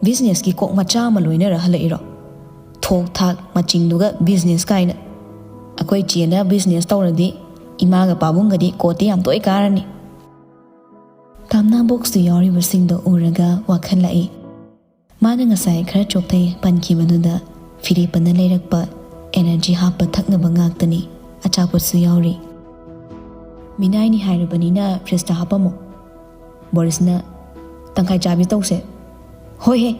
ꯕꯤꯖꯤꯅꯦꯁꯀꯤ ꯀꯣꯛ ꯃꯆꯥ ꯑꯃ ꯂꯣꯏꯅꯔ ꯍꯜꯂꯛꯏꯔꯣ? ꯊꯣꯛ ꯊꯥꯛ ꯃꯆꯤꯡꯗꯨꯒ ꯕꯤꯖꯤꯅꯦꯁ ꯀꯥꯏꯅ꯫ ꯑꯩꯈꯣꯏ ꯆꯦꯅ ꯕꯤꯖꯤꯅꯦꯁ ꯇꯧꯔꯗꯤ ꯏꯃꯥꯒ ꯄꯥꯕꯨꯡꯒꯗꯤ ꯀꯣꯔꯠꯇ ꯌꯥꯝ ꯇꯣꯏ ꯀꯥꯔꯅꯤ"꯫ ꯇꯥꯝꯅꯥ ꯕꯣꯛꯁꯇꯨ ꯌꯥꯎꯔꯤꯕꯁꯤꯡꯗꯣ ꯎꯔꯒ ꯋꯥꯈꯜ ꯂꯥꯛꯏ꯫ ꯃꯥꯅ ꯉꯁꯥꯏ ꯈꯔ ꯆꯣꯛꯊꯩ ꯄꯟꯈꯤꯕꯗꯨꯗ ꯐꯤꯔꯦꯞꯄꯅ ꯂꯩꯔꯛꯄ ꯑꯦꯅꯔꯖꯤ ꯍꯥꯞꯄ ꯊꯛꯅꯕ ꯉꯥꯛꯇꯅꯤ, ꯑꯆꯥꯄꯣꯠꯁꯨ ꯌꯥꯎꯔꯤ꯫ "ꯃꯤꯅꯥꯏꯅꯤ ꯍꯥꯏꯔꯕꯅꯤꯅ ꯐ꯭ꯔꯤꯖꯇ ꯍꯥꯞꯄꯝꯃꯣ"꯫ ꯕꯣꯔꯤꯁꯅ, "ꯇꯪꯈꯥꯏ ꯆꯥꯕꯤ ꯇꯧꯁꯦ"꯫ "ꯍꯣꯏꯍꯦ"꯫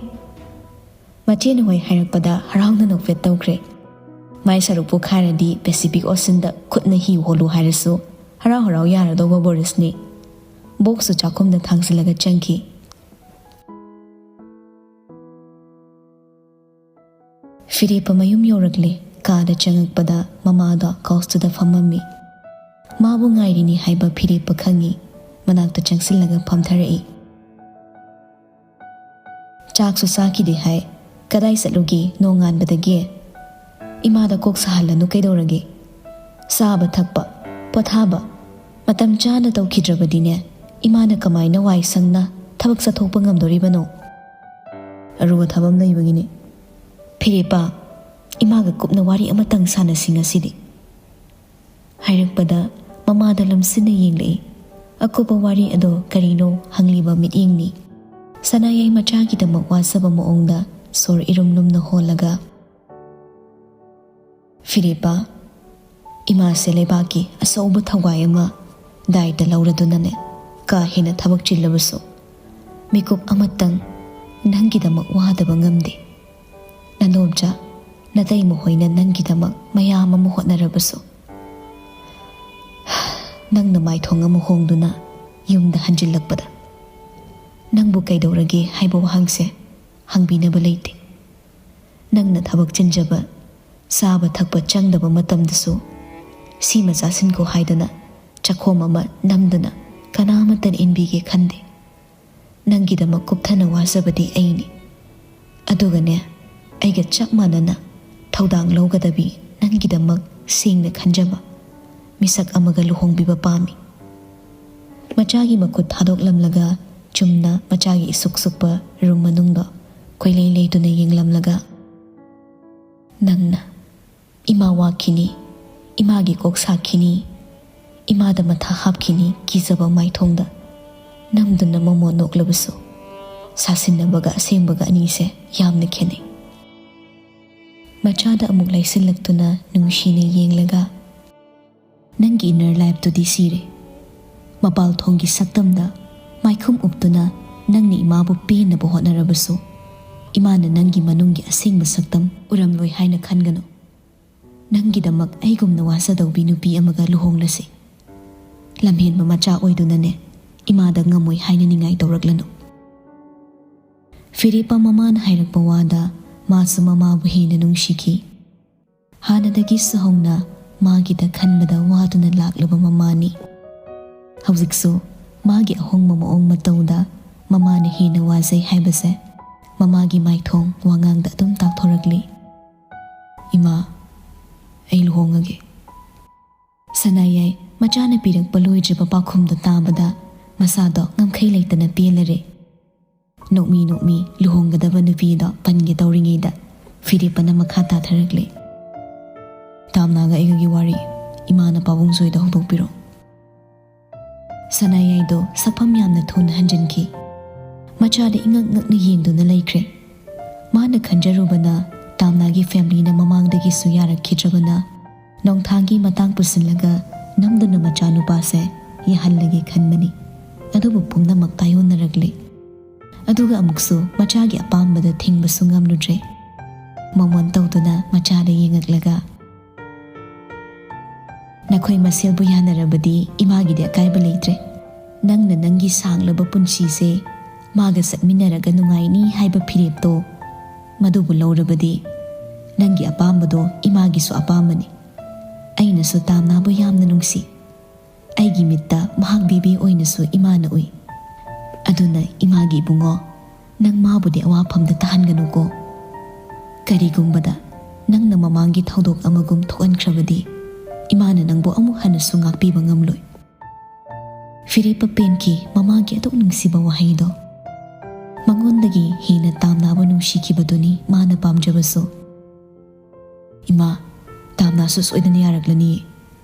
ꯃꯆꯦꯅ ꯍꯣꯏ ꯍꯥꯏꯔꯛꯄꯗ ꯍꯔꯥꯎꯅ ꯅꯣꯛꯐꯦꯠ ꯇꯧꯈ꯭ꯔꯦ꯫ ꯃꯥꯏ ꯁꯔꯨꯛꯄꯨ ꯈꯥꯏꯔꯗꯤ ꯄꯦꯁꯤꯐꯤꯛ ꯑꯣꯁꯤꯟꯗ ꯈꯨꯠꯅ ꯍꯤ ꯍꯣꯜꯂꯨ ꯍꯥꯏꯔꯁꯨ ꯍꯔꯥꯎ ꯍꯔꯥꯎ ꯌꯥꯔꯗꯧꯕ ꯕꯣꯔꯤꯁꯅꯤ꯫ ꯕꯣꯛꯁꯁꯨ ꯆꯥꯛꯈꯨꯝꯗ ꯊꯥꯡꯖꯤꯜꯂꯒ ꯆꯪꯈꯤ꯫ ꯐꯤꯔꯦꯞꯄ ꯃꯌꯨꯝ ꯌꯧꯔꯛꯂꯦ꯫ ꯀꯥꯗ ꯆꯪꯉꯛꯄꯗ ꯃꯃꯥꯗꯣ ꯀꯥꯎꯁꯇꯨꯗ ꯐꯝꯃꯝꯃꯤ꯫ ꯃꯥꯕꯨ ꯉꯥꯏꯔꯤꯅꯤ ꯍꯥꯏꯕ ꯐꯤꯔꯦꯞꯄ ꯈꯪꯉꯤ꯫ ꯃꯅꯥꯛꯇ ꯆꯪꯁꯤꯜꯂꯒ ꯐꯝꯊꯔꯛꯏ꯫ "ꯆꯥꯛꯁꯨ ꯆꯥꯈꯤꯗꯦ ꯍꯥꯏ꯫ ꯀꯗꯥꯏ ꯆꯠꯂꯨꯒꯦ ꯅꯣꯡꯉꯥꯟꯕꯗꯒꯤ? ꯏꯃꯥꯗ ꯀꯣꯛ ꯁꯥꯍꯜꯂꯅꯨ ꯀꯩꯗꯧꯔꯒꯦ? ꯆꯥꯕ ꯊꯛꯄ, ꯄꯣꯊꯥꯕ ꯃꯇꯝ ꯆꯥꯅ ꯇꯧꯈꯤꯗ꯭ꯔꯕꯗꯤꯅꯦ, ꯏꯃꯥꯅ ꯀꯃꯥꯏꯅ ꯋꯥꯏ ꯁꯪꯅ ꯊꯕꯛ ꯆꯠꯊꯣꯛꯄ ꯉꯝꯗꯣꯔꯤꯕꯅꯣ? ꯑꯔꯨꯕ ꯊꯕꯛ ꯑꯃ ꯂꯩꯕꯒꯤꯅꯦ꯫ ꯐꯤꯔꯦꯞꯄ, ꯏꯃꯥꯒ ꯀꯨꯞꯅ ꯋꯥꯔꯤ ꯑꯃꯇꯪ ꯁꯥꯟꯅꯁꯤ ꯉꯁꯤꯗꯤ", ꯍꯥꯏꯔꯛꯄꯗ ꯃꯃꯥꯗ ꯂꯝꯁꯤꯟꯅ ꯌꯦꯡꯂꯛꯏ꯫ ꯑꯀꯨꯞꯄ ꯋꯥꯔꯤ ꯑꯗꯣ ꯀꯔꯤꯅꯣ ꯍꯪꯂꯤꯕ ꯃꯤꯠꯌꯦꯡꯅꯤ꯫ ꯁꯅꯥꯌꯥꯏ ꯃꯆꯥꯒꯤꯗꯃꯛ ꯋꯥꯖꯕ ꯃꯑꯣꯡꯗ ꯁꯣꯔ ꯏꯔꯨꯝ ꯂꯨꯝꯅ ꯍꯣꯜꯂꯒ, "ꯐꯤꯔꯦꯞꯄ, ꯏꯃꯥꯁꯦ ꯂꯩꯕꯥꯛꯀꯤ ꯑꯆꯧꯕ ꯊꯧꯒꯥꯏ ꯑꯃ ꯗꯥꯏꯇ ꯂꯧꯔꯗꯨꯅꯅꯦ, ꯀꯥ ꯍꯦꯟꯅ ꯊꯕꯛ ꯆꯤꯜꯂꯕꯁꯨ ꯃꯤꯀꯨꯞ ꯑꯃꯇꯪ ꯅꯪꯒꯤꯗꯃꯛ ꯋꯥꯗꯕ ꯉꯝꯗꯦ꯫ ꯅꯗꯣꯝꯆꯥ, ꯅꯇꯩꯃ ꯍꯣꯏꯅ ꯅꯪꯒꯤꯗꯃꯛ ꯃꯌꯥꯝ ꯑꯃ ꯍꯣꯠꯅꯔꯕꯁꯨ, ꯅꯪꯅ ꯃꯥꯏꯊꯣꯡ ꯑꯃ ꯍꯣꯡꯗꯨꯅ ꯌꯨꯝꯗ ꯍꯟꯖꯤꯜꯂꯛꯄꯗ ꯅꯪꯕꯨ ꯀꯩꯗꯧꯔꯒꯦ ꯍꯥꯏꯕ ꯋꯥꯍꯪꯁꯦ ꯍꯪꯕꯤꯅꯕ ꯂꯩꯇꯦ꯫ ꯅꯪꯅ ꯊꯕꯛ ꯆꯤꯟꯖꯕ, ꯆꯥꯕ ꯊꯛꯄ ꯆꯪꯗꯕ ꯃꯇꯝꯗꯁꯨ ꯁꯤꯃ ꯆꯥꯁꯤꯟꯈꯣ ꯍꯥꯏꯗꯅ ꯆꯥꯛꯈꯣꯝ ꯑꯃ ꯅꯝꯗꯅ ꯀꯅꯥꯃꯠꯇꯅ ꯏꯟꯕꯤꯒꯦ ꯈꯟꯗꯦ꯫ ꯅꯪꯒꯤꯗꯃꯛ ꯀꯨꯞꯊꯅ ꯋꯥꯖꯕꯗꯤ ꯑꯩꯅꯤ꯫ ꯑꯗꯨꯒꯅꯦ, ꯑꯩꯒ ꯆꯞ ꯃꯥꯟꯅꯅ ꯊꯧꯗꯥꯡ ꯂꯧꯒꯗꯕꯤ, ꯅꯪꯒꯤꯗꯃꯛ ꯁꯦꯡꯅ ꯈꯟꯖꯕ ꯃꯤꯁꯛ ꯑꯃꯒ ꯂꯨꯍꯣꯡꯕꯤꯕ ꯄꯥꯝꯃꯤ꯫" ꯃꯆꯥꯒꯤ ꯃꯈꯨꯠ ꯊꯥꯗꯣꯛꯂꯝꯂꯒ ꯆꯨꯝꯅ ꯃꯆꯥꯒꯤ ꯏꯁꯨꯛ ꯁꯨꯛꯄ ꯔꯨꯝ ꯃꯅꯨꯡꯗ ꯀꯣꯏꯂꯩ ꯂꯩꯗꯨꯅ ꯌꯦꯡꯂꯝꯂꯒ, "ꯅꯪꯅ ꯏꯃꯥ ꯋꯥꯈꯤꯅꯤ, ꯏꯃꯥꯒꯤ ꯀꯣꯛ ꯁꯥꯈꯤꯅꯤ, ꯏꯃꯥꯗ ꯃꯊꯥ ꯍꯥꯞꯈꯤꯅꯤ ꯀꯤꯖꯕ ꯃꯥꯏꯊꯣꯡꯗ ꯅꯝꯗꯨꯅ ꯃꯃꯣꯟ ꯅꯣꯛꯂꯕꯁꯨ, ꯁꯥꯁꯤꯟꯅꯕꯒ ꯑꯁꯦꯡꯕꯒ ꯑꯅꯤꯁꯦ ꯌꯥꯝꯅ ꯈꯦꯠꯅꯩ꯫" ꯃꯆꯥꯗ ꯑꯃꯨꯛ ꯂꯩꯁꯤꯜꯂꯛꯇꯨꯅ ꯅꯨꯡꯁꯤꯅ ꯌꯦꯡꯂꯒ, "ꯅꯪꯒꯤ inner lifeꯇꯨꯗꯤ ꯁꯤꯔꯦ꯫ ꯃꯄꯥꯜ ꯊꯣꯡꯒꯤ ꯁꯛꯇꯝꯗ ꯃꯥꯏꯈꯨꯝ ꯎꯞꯇꯨꯅ ꯅꯪꯅ ꯏꯃꯥꯕꯨ ꯄꯦꯟꯅꯕ ꯍꯣꯠꯅꯔꯕꯁꯨ, ꯏꯃꯥꯅ ꯅꯪꯒꯤ ꯃꯅꯨꯡꯒꯤ ꯑꯁꯦꯡꯕ ꯁꯛꯇꯝ ꯎꯔꯝꯂꯣꯏ ꯍꯥꯏꯅ ꯈꯟꯒꯅꯨ꯫ ꯅꯪꯒꯤꯗꯃꯛ ꯑꯩꯒꯨꯝꯅ ꯋꯥꯖꯗꯧꯕꯤ ꯅꯨꯄꯤ ꯑꯃꯒ ꯂꯨꯍꯣꯡꯂꯁꯤ꯫ ꯂꯝꯍꯦꯟꯕ ꯃꯆꯥ ꯑꯣꯏꯗꯨꯅꯅꯦ, ꯏꯃꯥꯗ ꯉꯝꯃꯣꯏ ꯍꯥꯏꯅ ꯅꯤꯡꯉꯥꯏ ꯇꯧꯔꯛꯂꯅꯨ꯫ ꯐꯤꯔꯦꯞꯄ ꯃꯃꯥꯅ ꯍꯥꯏꯔꯛꯄ ꯋꯥꯗ ꯃꯥꯁꯨ ꯃꯃꯥꯕꯨ ꯍꯦꯟꯅ ꯅꯨꯡꯁꯤꯈꯤ꯫ ꯍꯥꯟꯅꯗꯒꯤꯁꯨ ꯍꯧꯅ ꯃꯥꯒꯤꯗ ꯈꯟꯕꯗ ꯋꯥꯗꯨꯅ ꯂꯥꯛꯂꯕ ꯃꯃꯥꯅꯤ꯫ ꯍꯧꯖꯤꯛꯁꯨ ꯃꯥꯒꯤ ꯑꯍꯣꯡꯕ ꯃꯑꯣꯡ ꯃꯇꯧꯗ ꯃꯃꯥꯅ ꯍꯦꯟꯅ ꯋꯥꯖꯩ ꯍꯥꯏꯕꯁꯦ ꯃꯃꯥꯒꯤ ꯃꯥꯏꯊꯣꯡ ꯋꯥꯉꯥꯡꯗ ꯑꯗꯨꯝ ꯇꯥꯛꯊꯣꯔꯛꯂꯤ꯫ "ꯏꯃꯥ, ꯑꯩ ꯂꯨꯍꯣꯡꯉꯒꯦ꯫" ꯁꯅꯥꯌꯥꯏ ꯃꯆꯥꯅ ꯄꯤꯔꯛꯄ ꯂꯣꯏꯗ꯭ꯔꯤꯕ ꯄꯥꯎꯈꯨꯝꯗꯣ ꯇꯥꯕꯗ ꯃꯁꯥꯗꯣ ꯉꯝꯈꯩ ꯂꯩꯇꯅ ꯄꯦꯜꯂꯔꯦ꯫ ꯅꯣꯛꯃꯤ ꯅꯣꯛꯃꯤ ꯂꯨꯍꯣꯡꯒꯗꯕ ꯅꯨꯄꯤꯗꯣ ꯄꯟꯒꯦ ꯇꯧꯔꯤꯉꯩꯗ ꯐꯤꯔꯦꯞꯄꯅ ꯃꯈꯥ ꯇꯥꯊꯔꯛꯂꯦ꯫ "ꯇꯥꯝꯅꯥꯒ ꯑꯩꯒꯒꯤ ꯋꯥꯔꯤ ꯏꯃꯥꯅ ꯄꯥꯕꯨꯡ ꯖꯣꯏꯗ ꯍꯧꯗꯣꯛꯄꯤꯔꯣ꯫" ꯁꯅꯥꯌꯥꯏꯗꯣ ꯁꯛꯐꯝ ꯌꯥꯝꯅ ꯊꯨꯅ ꯍꯟꯖꯤꯟꯈꯤ꯫ ꯃꯆꯥꯗ ꯏꯉꯛ ꯉꯛꯅ ꯌꯦꯡꯗꯨꯅ ꯂꯩꯈ꯭ꯔꯦ꯫ ꯃꯥꯅ ꯈꯟꯖꯔꯨꯕꯅ ꯇꯥꯝꯅꯥꯒꯤ ꯐꯦꯃꯤꯂꯤꯅ ꯃꯃꯥꯡꯗꯒꯤꯁꯨ ꯌꯥꯔꯛꯈꯤꯗ꯭ꯔꯕꯅ ꯅꯣꯡꯊꯥꯡꯒꯤ ꯃꯇꯥꯡ ꯄꯨꯁꯤꯜꯂꯒ ꯅꯝꯗꯨꯅ ꯃꯆꯥꯅꯨꯄꯥꯁꯦ ꯌꯥꯍꯜꯂꯒꯦ ꯈꯟꯕꯅꯤ꯫ ꯑꯗꯨꯕꯨ ꯄꯨꯝꯅꯃꯛ ꯇꯥꯏꯑꯣꯟꯅꯔꯛꯂꯦ꯫ ꯑꯗꯨꯒ ꯑꯃꯨꯛꯁꯨ ꯃꯆꯥꯒꯤ ꯑꯄꯥꯝꯕꯗ ꯊꯤꯡꯕꯁꯨ ꯉꯝꯂꯨꯗ꯭ꯔꯦ꯫ ꯃꯃꯣꯟ ꯇꯧꯗꯨꯅ ꯃꯆꯥꯗ ꯌꯦꯡꯉꯛꯂꯒ, "ꯅꯈꯣꯏ ꯃꯁꯦꯜꯕꯨ ꯌꯥꯅꯔꯕꯗꯤ ꯏꯃꯥꯒꯤꯗꯤ ꯑꯀꯥꯏꯕ ꯂꯩꯇ꯭ꯔꯦ꯫ ꯅꯪꯅ ꯅꯪꯒꯤ ꯁꯥꯡꯂꯕ ꯄꯨꯟꯁꯤꯁꯦ ꯃꯥꯒ ꯆꯠꯃꯤꯟꯅꯔꯒ ꯅꯨꯡꯉꯥꯏꯅꯤ ꯍꯥꯏꯕ ꯐꯤꯔꯦꯞꯇꯣ, ꯃꯗꯨꯕꯨ ꯂꯧꯔꯕꯗꯤ ꯅꯪꯒꯤ ꯑꯄꯥꯝꯕꯗꯣ ꯏꯃꯥꯒꯤꯁꯨ ꯑꯄꯥꯝꯕꯅꯤ꯫ ꯑꯩꯅꯁꯨ ꯇꯥꯝꯅꯥꯕꯨ ꯌꯥꯝꯅ ꯅꯨꯡꯁꯤ꯫ ꯑꯩꯒꯤ ꯃꯤꯠꯇ ꯃꯍꯥꯛ ꯕꯦꯕꯤ ꯑꯣꯏꯅꯁꯨ ꯏꯃꯥꯅ ꯎꯏ꯫ ꯑꯗꯨꯅ ꯏꯃꯥꯒꯤ ꯏꯕꯨꯡꯉꯣ, ꯅꯪ ꯃꯥꯕꯨꯗꯤ ꯑꯋꯥꯐꯝꯗ ꯇꯥꯍꯟꯒꯅꯨꯀꯣ꯫ ꯀꯔꯤꯒꯨꯝꯕꯗ ꯅꯪꯅ ꯃꯃꯥꯡꯒꯤ ꯊꯧꯗꯣꯛ ꯑꯃꯒꯨꯝ ꯊꯣꯛꯍꯟꯈ꯭ꯔꯕꯗꯤ ꯏꯃꯥꯅ ꯅꯪꯕꯨ ꯑꯃꯨꯛ ꯍꯟꯅꯁꯨ ꯉꯥꯛꯄꯤꯕ ꯉꯝꯂꯣꯏ꯫" ꯐꯤꯔꯦꯞꯄ ꯄꯦꯟꯈꯤ ꯃꯃꯥꯒꯤ ꯑꯗꯨꯛ ꯅꯨꯡꯁꯤꯕ ꯋꯥꯍꯩꯗꯣ꯫ ꯃꯉꯣꯟꯗꯒꯤ ꯍꯦꯟꯅ ꯇꯥꯝꯅꯥꯕꯨ ꯅꯨꯡꯁꯤꯈꯤꯕꯗꯨꯅꯤ ꯃꯥꯅ ꯄꯥꯝꯖꯕꯁꯨ꯫ "ꯏꯃꯥ, ꯇꯥꯝꯅꯥꯁꯨ ꯁꯣꯏꯗꯅ ꯌꯥꯔꯛꯂꯅꯤ꯫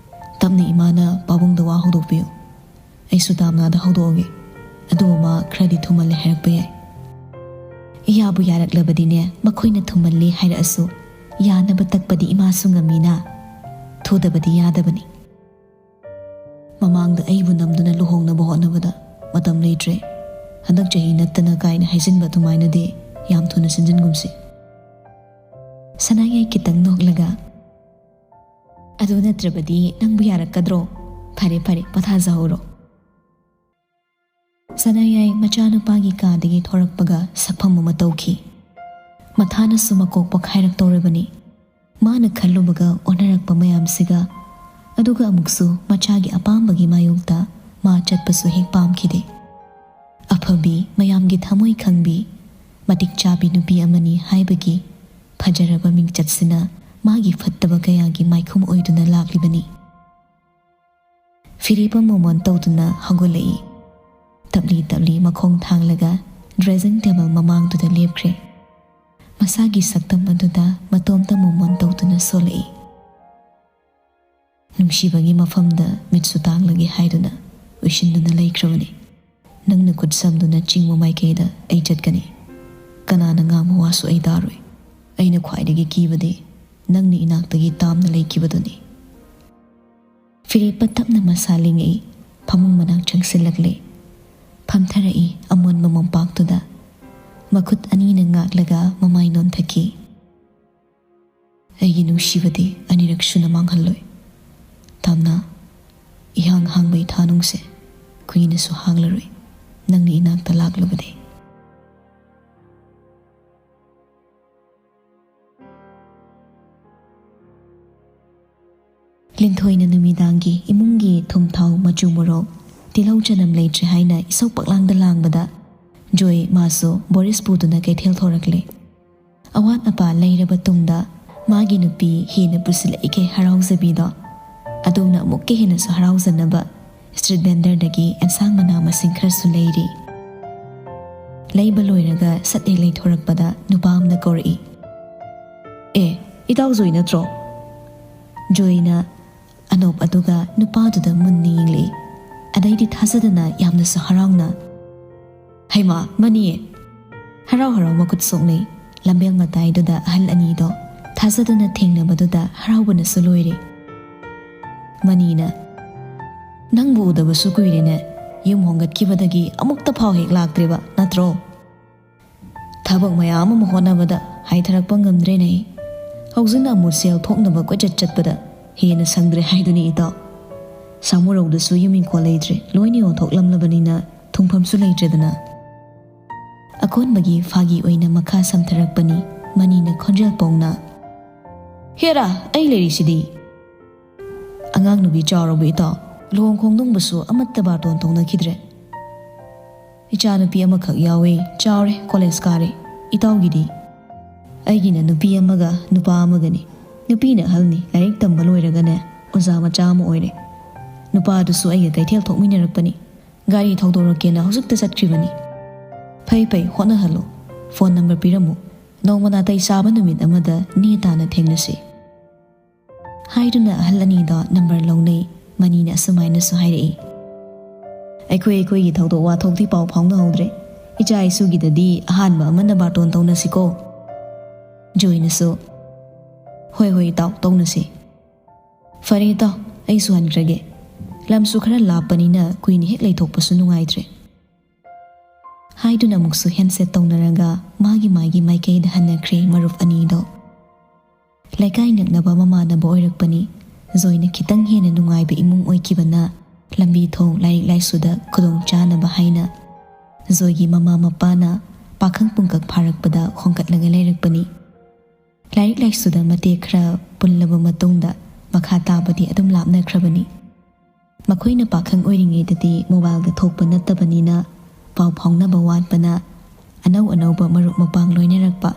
ꯇꯞꯅ ꯏꯃꯥꯅ ꯄꯥꯕꯨꯡꯗ ꯋꯥ ꯍꯧꯗꯣꯛꯄꯤꯌꯨ꯫ ꯑꯩꯁꯨ ꯇꯥꯝꯅꯥꯗ ꯍꯧꯗꯣꯛꯑꯒꯦ꯫ ꯑꯗꯨꯕꯨ ꯃꯥ ꯈꯔꯗꯤ ꯊꯨꯃꯜꯂꯦ ꯍꯥꯏꯔꯛꯄ ꯌꯥꯏ꯫" ꯌꯥꯕꯨ ꯌꯥꯔꯛꯂꯕꯗꯤꯅꯦ, ꯃꯈꯣꯏꯅ ꯊꯨꯃꯜꯂꯦ ꯍꯥꯏꯔꯛꯑꯁꯨ ꯌꯥꯅꯕ ꯇꯛꯄꯗꯤ ꯏꯃꯥꯁꯨ ꯉꯝꯃꯤꯅ꯫ ꯊꯨꯗꯕꯗꯤ ꯌꯥꯗꯕꯅꯤ꯫ "ꯃꯃꯥꯡꯗ ꯑꯩꯕꯨ ꯅꯝꯗꯨꯅ ꯂꯨꯍꯣꯡꯅꯕ ꯍꯣꯠꯅꯕꯗ ꯃꯇꯝ ꯂꯩꯇ꯭ꯔꯦ꯫ ꯍꯟꯗꯛ ꯆꯍꯤ ꯅꯠꯇꯅ ꯀꯥꯏꯅ ꯍꯥꯏꯖꯤꯟꯕ ꯑꯗꯨꯃꯥꯏꯅꯗꯤ ꯌꯥꯝ ꯊꯨꯅ ꯁꯤꯟꯖꯤꯟꯒꯨꯝꯁꯤ꯫" ꯁꯅꯥꯌꯥꯏ ꯈꯤꯇꯪ ꯅꯣꯛꯂꯒ, "ꯑꯗꯨ ꯅꯠꯇ꯭ꯔꯕꯗꯤ ꯅꯪꯕꯨ ꯌꯥꯔꯛꯀꯗ꯭ꯔꯣ? ꯐꯔꯦ ꯐꯔꯦ, ꯄꯣꯊꯥꯖꯍꯧꯔꯣ꯫ ꯁꯅꯥꯌꯥꯏ ꯃꯆꯥꯅꯨꯄꯥꯒꯤ ꯀꯥꯗꯒꯤ ꯊꯣꯔꯛꯄꯒ ꯁꯛꯐꯝ ꯑꯃ ꯇꯧꯈꯤ꯫ ꯃꯊꯥꯅꯁꯨ ꯃꯀꯣꯛ ꯄꯣꯛꯈꯥꯏꯔꯛꯇꯧꯔꯕꯅꯤ꯫ ꯃꯥꯅ ꯈꯜꯂꯨꯕꯒ ꯑꯣꯟꯅꯔꯛꯄ ꯃꯌꯥꯝꯁꯤꯒ, ꯑꯗꯨꯒ ꯑꯃꯨꯛꯁꯨ ꯃꯆꯥꯒꯤ ꯑꯄꯥꯝꯕꯒꯤ ꯃꯥꯌꯣꯛꯇ ꯃꯥ ꯆꯠꯄꯁꯨ ꯍꯦꯛ ꯄꯥꯝꯈꯤꯗꯦ꯫ ꯑꯐꯕꯤ, ꯃꯌꯥꯝꯒꯤ ꯊꯃꯣꯏ ꯈꯪꯕꯤ, ꯃꯇꯤꯛ ꯆꯥꯕꯤ ꯅꯨꯄꯤ ꯑꯃꯅꯤ ꯍꯥꯏꯕꯒꯤ ꯐꯖꯔꯕ ꯃꯤꯡꯆꯠꯁꯤꯅ ꯃꯥꯒꯤ ꯐꯠꯇꯕ ꯀꯌꯥꯒꯤ ꯃꯥꯏꯈꯨꯝ ꯑꯣꯏꯗꯨꯅ ꯂꯥꯛꯂꯤꯕꯅꯤ꯫ ꯐꯤꯔꯦꯞ ꯑꯃꯃꯝ ꯇꯧꯗꯨꯅ ꯍꯧꯒꯠꯂꯛꯏ꯫ ꯇꯞꯂꯤ ꯇꯞꯂꯤ ꯃꯈꯣꯡ ꯊꯥꯡꯂꯒ dressing table ꯃꯃꯥꯡꯗꯨꯗ ꯂꯦꯞꯈ꯭ꯔꯦ꯫ ꯃꯁꯥꯒꯤ ꯁꯛꯇꯝ ꯑꯗꯨꯗ ꯃꯇꯣꯝꯇ ꯃꯨꯃꯣꯟ ꯇꯧꯗꯨꯅ ꯁꯣꯜꯂꯛꯏ꯫ ꯅꯨꯡꯁꯤꯕꯒꯤ ꯃꯐꯝꯗ ꯃꯤꯠꯁꯨ ꯇꯥꯡꯂꯒꯦ ꯍꯥꯏꯗꯨꯅ ꯎꯏꯁꯤꯟꯗꯨꯅ ꯂꯩꯈ꯭ꯔꯕꯅꯤ꯫ ꯅꯪꯅ ꯈꯨꯠ ꯁꯝꯗꯨꯅ ꯆꯤꯡꯕ ꯃꯥꯏꯀꯩꯗ ꯑꯩ ꯆꯠꯀꯅꯤ꯫ ꯀꯅꯥꯅ ꯉꯥꯡꯕ ꯋꯥꯁꯨ ꯑꯩ ꯇꯥꯔꯣꯏ꯫ ꯑꯩꯅ ꯈ꯭ꯋꯥꯏꯗꯒꯤ ꯀꯤꯕꯗꯤ ꯅꯪꯅ ꯏꯅꯥꯛꯇꯒꯤ ꯇꯥꯝꯅ ꯂꯩꯈꯤꯕꯗꯨꯅꯤ꯫ ꯐꯤꯔꯦꯞꯄ ꯇꯞꯅ ꯃꯁꯥ ꯂꯦꯡꯉꯛꯏ꯫ ꯐꯃꯨꯡ ꯃꯅꯥꯛ ꯆꯪꯁꯤꯜꯂꯛꯂꯦ꯫ ꯐꯝꯊꯔꯛꯏ ꯑꯃꯣꯟꯕ ꯃꯣꯝꯄꯥꯛꯇꯨꯗ꯫ ꯃꯈꯨꯠ ꯑꯅꯤꯅ ꯉꯥꯛꯂꯒ ꯃꯃꯥꯏ ꯅꯣꯟꯊꯈꯤ꯫ ꯑꯩꯒꯤ ꯅꯨꯡꯁꯤꯕꯗꯤ ꯑꯅꯤꯔꯛ ꯁꯨꯅ ꯃꯥꯡꯍꯜꯂꯣꯏ꯫ ꯇꯥꯝꯅ, ꯏꯍꯥꯡ ꯍꯥꯡꯕ ꯏꯊꯥꯅꯨꯡꯁꯦ ꯀꯨꯏꯅꯁꯨ ꯍꯥꯡꯂꯔꯣꯏ, ꯅꯪꯅ ꯏꯅꯥꯛꯇ ꯂꯥꯛꯂꯕꯗꯤ꯫ ꯂꯤꯟꯊꯣꯏꯅ ꯅꯨꯃꯤꯗꯥꯡꯒꯤ ꯏꯃꯨꯡꯒꯤ ꯊꯨꯝ ꯊꯥꯎ ꯃꯆꯨ ꯃꯣꯔꯣꯛ ꯇꯤꯜꯍꯧ ꯆꯅꯝ ꯂꯩꯇ꯭ꯔꯦ ꯍꯥꯏꯅ ꯏꯁꯧ ꯄꯛꯂꯥꯡꯗ ꯂꯥꯡꯕꯗ ꯖꯣꯏ ꯃꯥꯁꯨ ꯕꯣꯔꯤꯁ ꯄꯨꯗꯨꯅ ꯀꯩꯊꯦꯜ ꯊꯣꯔꯛꯂꯦ꯫ ꯑꯋꯥꯠ ꯑꯄꯥ ꯂꯩꯔꯕ ꯇꯨꯡꯗ ꯃꯥꯒꯤ ꯅꯨꯄꯤ ꯍꯦꯟꯅ ꯄꯨꯁꯤꯜꯂꯛꯏꯈꯩ ꯍꯔꯥꯎꯖꯕꯤꯗꯣ, ꯑꯗꯨꯅ ꯑꯃꯨꯛꯀ ꯍꯦꯟꯅꯁꯨ ꯍꯔꯥꯎꯖꯅꯕ street vendorꯗꯒꯤ ꯑꯦꯟꯁꯥꯡ ꯃꯅꯥ ꯃꯁꯤꯡ ꯈꯔꯁꯨ ꯂꯩꯔꯤ꯫ ꯂꯩꯕ ꯂꯣꯏꯔꯒ ꯁꯠ ꯍꯦꯛ ꯂꯩꯊꯣꯔꯛꯄꯗ ꯅꯨꯄꯥ ꯑꯃꯅ ꯀꯧꯔꯛꯏ꯫ "ꯑꯦ, ꯏꯇꯥꯎ ꯖꯣꯏ ꯅꯠꯇ꯭ꯔꯣ?" ꯖꯣꯏꯅ ꯑꯅꯣꯞ ꯑꯗꯨꯒ ꯅꯨꯄꯥꯗꯨꯗ ꯃꯨꯟꯅ ꯌꯦꯡꯂꯛꯏ꯫ ꯑꯗꯩꯗꯤ ꯊꯥꯖꯗꯅ ꯌꯥꯝꯅꯁꯨ ꯍꯔꯥꯎꯅ, "ꯍꯩꯃꯥ, ꯃꯅꯤꯌꯦ!" ꯍꯔꯥꯎ ꯍꯔꯥꯎ ꯃꯈꯨꯠ ꯁꯣꯛꯅꯩ꯫ ꯂꯝꯕꯦꯜ ꯃꯇꯥꯏꯗꯨꯗ ꯑꯍꯜ ꯑꯅꯤꯗꯣ ꯊꯥꯖꯗꯅ ꯊꯦꯡꯅꯕꯗꯨꯗ ꯍꯔꯥꯎꯕꯅꯁꯨ ꯂꯣꯏꯔꯦ꯫ ꯃꯅꯤꯅ, "ꯅꯪꯕꯨ ꯎꯗꯕꯁꯨ ꯀꯨꯏꯔꯦꯅꯦ꯫ ꯌꯨꯝ ꯍꯣꯡꯒꯠꯈꯤꯕꯗꯒꯤ ꯑꯃꯨꯛꯇ ꯐꯥꯎ ꯍꯦꯛ ꯂꯥꯛꯇ꯭ꯔꯤꯕ ꯅꯠꯇ꯭ꯔꯣ?" "ꯊꯕꯛ ꯃꯌꯥꯝ ꯑꯃ ꯍꯣꯠꯅꯕꯗ ꯍꯥꯏꯊꯔꯛꯄ ꯉꯝꯗ꯭ꯔꯦꯅꯦ꯫ ꯍꯧꯖꯤꯛꯅ ꯑꯃꯨꯛ ꯁꯦꯜ ꯊꯣꯛꯅꯕ ꯀꯣꯏꯆꯠ ꯆꯠꯄꯗ ꯍꯦꯟꯅ ꯁꯪꯗ꯭ꯔꯦ ꯍꯥꯏꯗꯨꯅꯤ ꯏꯇꯥꯎ꯫ ꯁꯥꯃꯨꯔꯧꯗꯁꯨ ꯌꯨꯝ ꯏꯪꯈꯣꯜ ꯂꯩꯇ꯭ꯔꯦ, ꯂꯣꯏꯅ ꯌꯣꯟꯊꯣꯛꯂꯝꯂꯕꯅꯤꯅ ꯊꯨꯡꯐꯝꯁꯨ ꯂꯩꯇ꯭ꯔꯦꯗꯅ꯫ ꯑꯀꯣꯟꯕꯒꯤ ꯐꯥꯒꯤ ꯑꯣꯏꯅ ꯃꯈꯥ ꯁꯝꯊꯔꯛꯄꯅꯤ ꯃꯅꯤꯅ ꯈꯣꯟꯖꯦꯜ ꯄꯧꯅ꯫ "ꯍꯦꯔꯥ, ꯑꯩ ꯂꯩꯔꯤꯁꯤꯗꯤ!" "ꯑꯉꯥꯡ ꯅꯨꯄꯤ ꯆꯥꯎꯔꯕ ꯏꯇꯥꯎ? ꯂꯨꯍꯣꯡ ꯈꯣꯡꯗꯣꯡꯕꯁꯨ ꯑꯃꯠꯇ ꯕꯥꯔꯇꯣꯟ ꯇꯧꯅꯈꯤꯗ꯭ꯔꯦ꯫ ꯏꯆꯥ ꯅꯨꯄꯤ ꯑꯃꯈꯛ ꯌꯥꯎꯋꯦ, ꯆꯥꯎꯔꯦ, ꯀꯣꯂꯦꯖ ꯀꯥꯔꯦ꯫ ꯏꯇꯥꯎꯒꯤꯗꯤ?" "ꯑꯩꯒꯤꯅ ꯅꯨꯄꯤ ꯑꯃꯒ ꯅꯨꯄꯥ ꯑꯃꯒꯅꯤ꯫ ꯅꯨꯄꯤꯅ ꯑꯍꯜꯅꯤ, ꯂꯥꯏꯔꯤꯛ ꯇꯝꯕ ꯂꯣꯏꯔꯒꯅꯦ ꯑꯣꯖꯥ ꯃꯆꯥ ꯑꯃ ꯑꯣꯏꯔꯦ꯫ ꯅꯨꯄꯥꯗꯨꯁꯨ ꯑꯩꯒ ꯀꯩꯊꯦꯜ ꯊꯣꯛꯃꯤꯟꯅꯔꯛꯄꯅꯤ꯫ ꯒꯥꯔꯤ ꯊꯧꯗꯣꯔꯛꯀꯦꯅ ꯍꯧꯖꯤꯛꯇ ꯆꯠꯈ꯭ꯔꯤꯕꯅꯤ꯫ ꯐꯩ ꯐꯩ, ꯍꯣꯠꯅꯍꯜꯂꯨ꯫ Phone number ꯄꯤꯔꯝꯃꯨ꯫ ꯅꯣꯡꯃ ꯅꯥꯇꯩ ꯆꯥꯕ ꯅꯨꯃꯤꯠ ꯑꯃꯗ ꯅꯦ ꯇꯥꯅ ꯊꯦꯡꯅꯁꯤ"꯫ ꯍꯥꯏꯗꯨꯅ ꯑꯍꯜ ꯑꯅꯤꯗꯣ ꯅꯝꯕꯔ ꯂꯧꯅꯩ꯫ ꯃꯅꯤꯅ ꯑꯁꯨꯃꯥꯏꯅꯁꯨ ꯍꯥꯏꯔꯛꯏ, "ꯑꯩꯈꯣꯏ ꯑꯩꯈꯣꯏꯒꯤ ꯊꯧꯗꯣꯛ ꯋꯥꯊꯣꯛꯇꯤ ꯄꯥꯎ ꯐꯥꯎꯅꯍꯧꯗ꯭ꯔꯦ꯫ ꯏꯆꯥ ꯏꯁꯨꯒꯤꯗꯗꯤ ꯑꯍꯥꯟꯕ ꯑꯃꯅ ꯕꯥꯔꯇꯣꯟ ꯇꯧꯅꯁꯤꯀꯣ"꯫ ꯖꯣꯏꯅꯁꯨ, "ꯍꯣꯏ ꯍꯣꯏ ꯏꯇꯥꯎ, ꯇꯧꯅꯁꯤ꯫ ꯐꯔꯦ ꯏꯇꯥꯎ, ꯑꯩꯁꯨ ꯍꯟꯈ꯭ꯔꯒꯦ꯫ ꯂꯝꯁꯨ ꯈꯔ ꯂꯥꯞꯄꯅꯤꯅ ꯀꯨꯏꯅ ꯍꯦꯛ ꯂꯩꯊꯣꯛꯄꯁꯨ ꯅꯨꯡꯉꯥꯏꯇ꯭ꯔꯦ"꯫ ꯍꯥꯏꯗꯨꯅ ꯑꯃꯨꯛꯁꯨ ꯍꯦꯟꯁꯦꯠ ꯇꯧꯅꯔꯒ ꯃꯥꯒꯤ ꯃꯥꯒꯤ ꯃꯥꯏꯀꯩꯗ ꯍꯟꯅꯈ꯭ꯔꯦ ꯃꯔꯨꯞ ꯑꯅꯤꯗꯣ꯫ ꯂꯩꯀꯥꯏ ꯅꯛꯅꯕ ꯃꯃꯥꯟꯅꯕ ꯑꯣꯏꯔꯛꯄꯅꯤ꯫ ꯖꯣꯏꯅ ꯈꯤꯇꯪ ꯍꯦꯟꯅ ꯅꯨꯡꯉꯥꯏꯕ ꯏꯃꯨꯡ ꯑꯣꯏꯈꯤꯕꯅ ꯂꯝꯕꯤ ꯊꯣꯡ, ꯂꯥꯏꯔꯤꯛ ꯂꯥꯏꯁꯨꯗ ꯈꯨꯗꯣꯡ ꯆꯥꯅꯕ ꯍꯥꯏꯅ ꯖꯣꯏꯒꯤ ꯃꯃꯥ ꯃꯄꯥꯅ ꯄꯥꯈꯪ ꯄꯨꯡꯀꯛ ꯐꯥꯔꯛꯄꯗ ꯍꯣꯡꯒꯠꯂꯒ ꯂꯩꯔꯛꯄꯅꯤ꯫ ꯂꯥꯏꯔꯤꯛ ꯂꯥꯏꯁꯨꯗ ꯃꯇꯦꯛ ꯈꯔ ꯄꯨꯜꯂꯕ ꯃꯇꯨꯡꯗ ꯃꯈꯥ ꯇꯥꯕꯗꯤ ꯑꯗꯨꯝ ꯂꯥꯞꯅꯈ꯭ꯔꯕꯅꯤ꯫ ꯃꯈꯣꯏꯅ ꯄꯥꯈꯪ ꯑꯣꯏꯔꯤꯉꯩꯗꯗꯤ ꯃꯣꯕꯥꯏꯜꯒ ꯊꯣꯛꯄ ꯅꯠꯇꯕꯅꯤꯅ ꯄꯥꯎ ꯐꯥꯎꯅꯕ ꯋꯥꯠꯄꯅ ꯑꯅꯧ ꯑꯅꯧꯕ ꯃꯔꯨꯞ ꯃꯄꯥꯡ ꯂꯣꯏꯅꯔꯛꯄ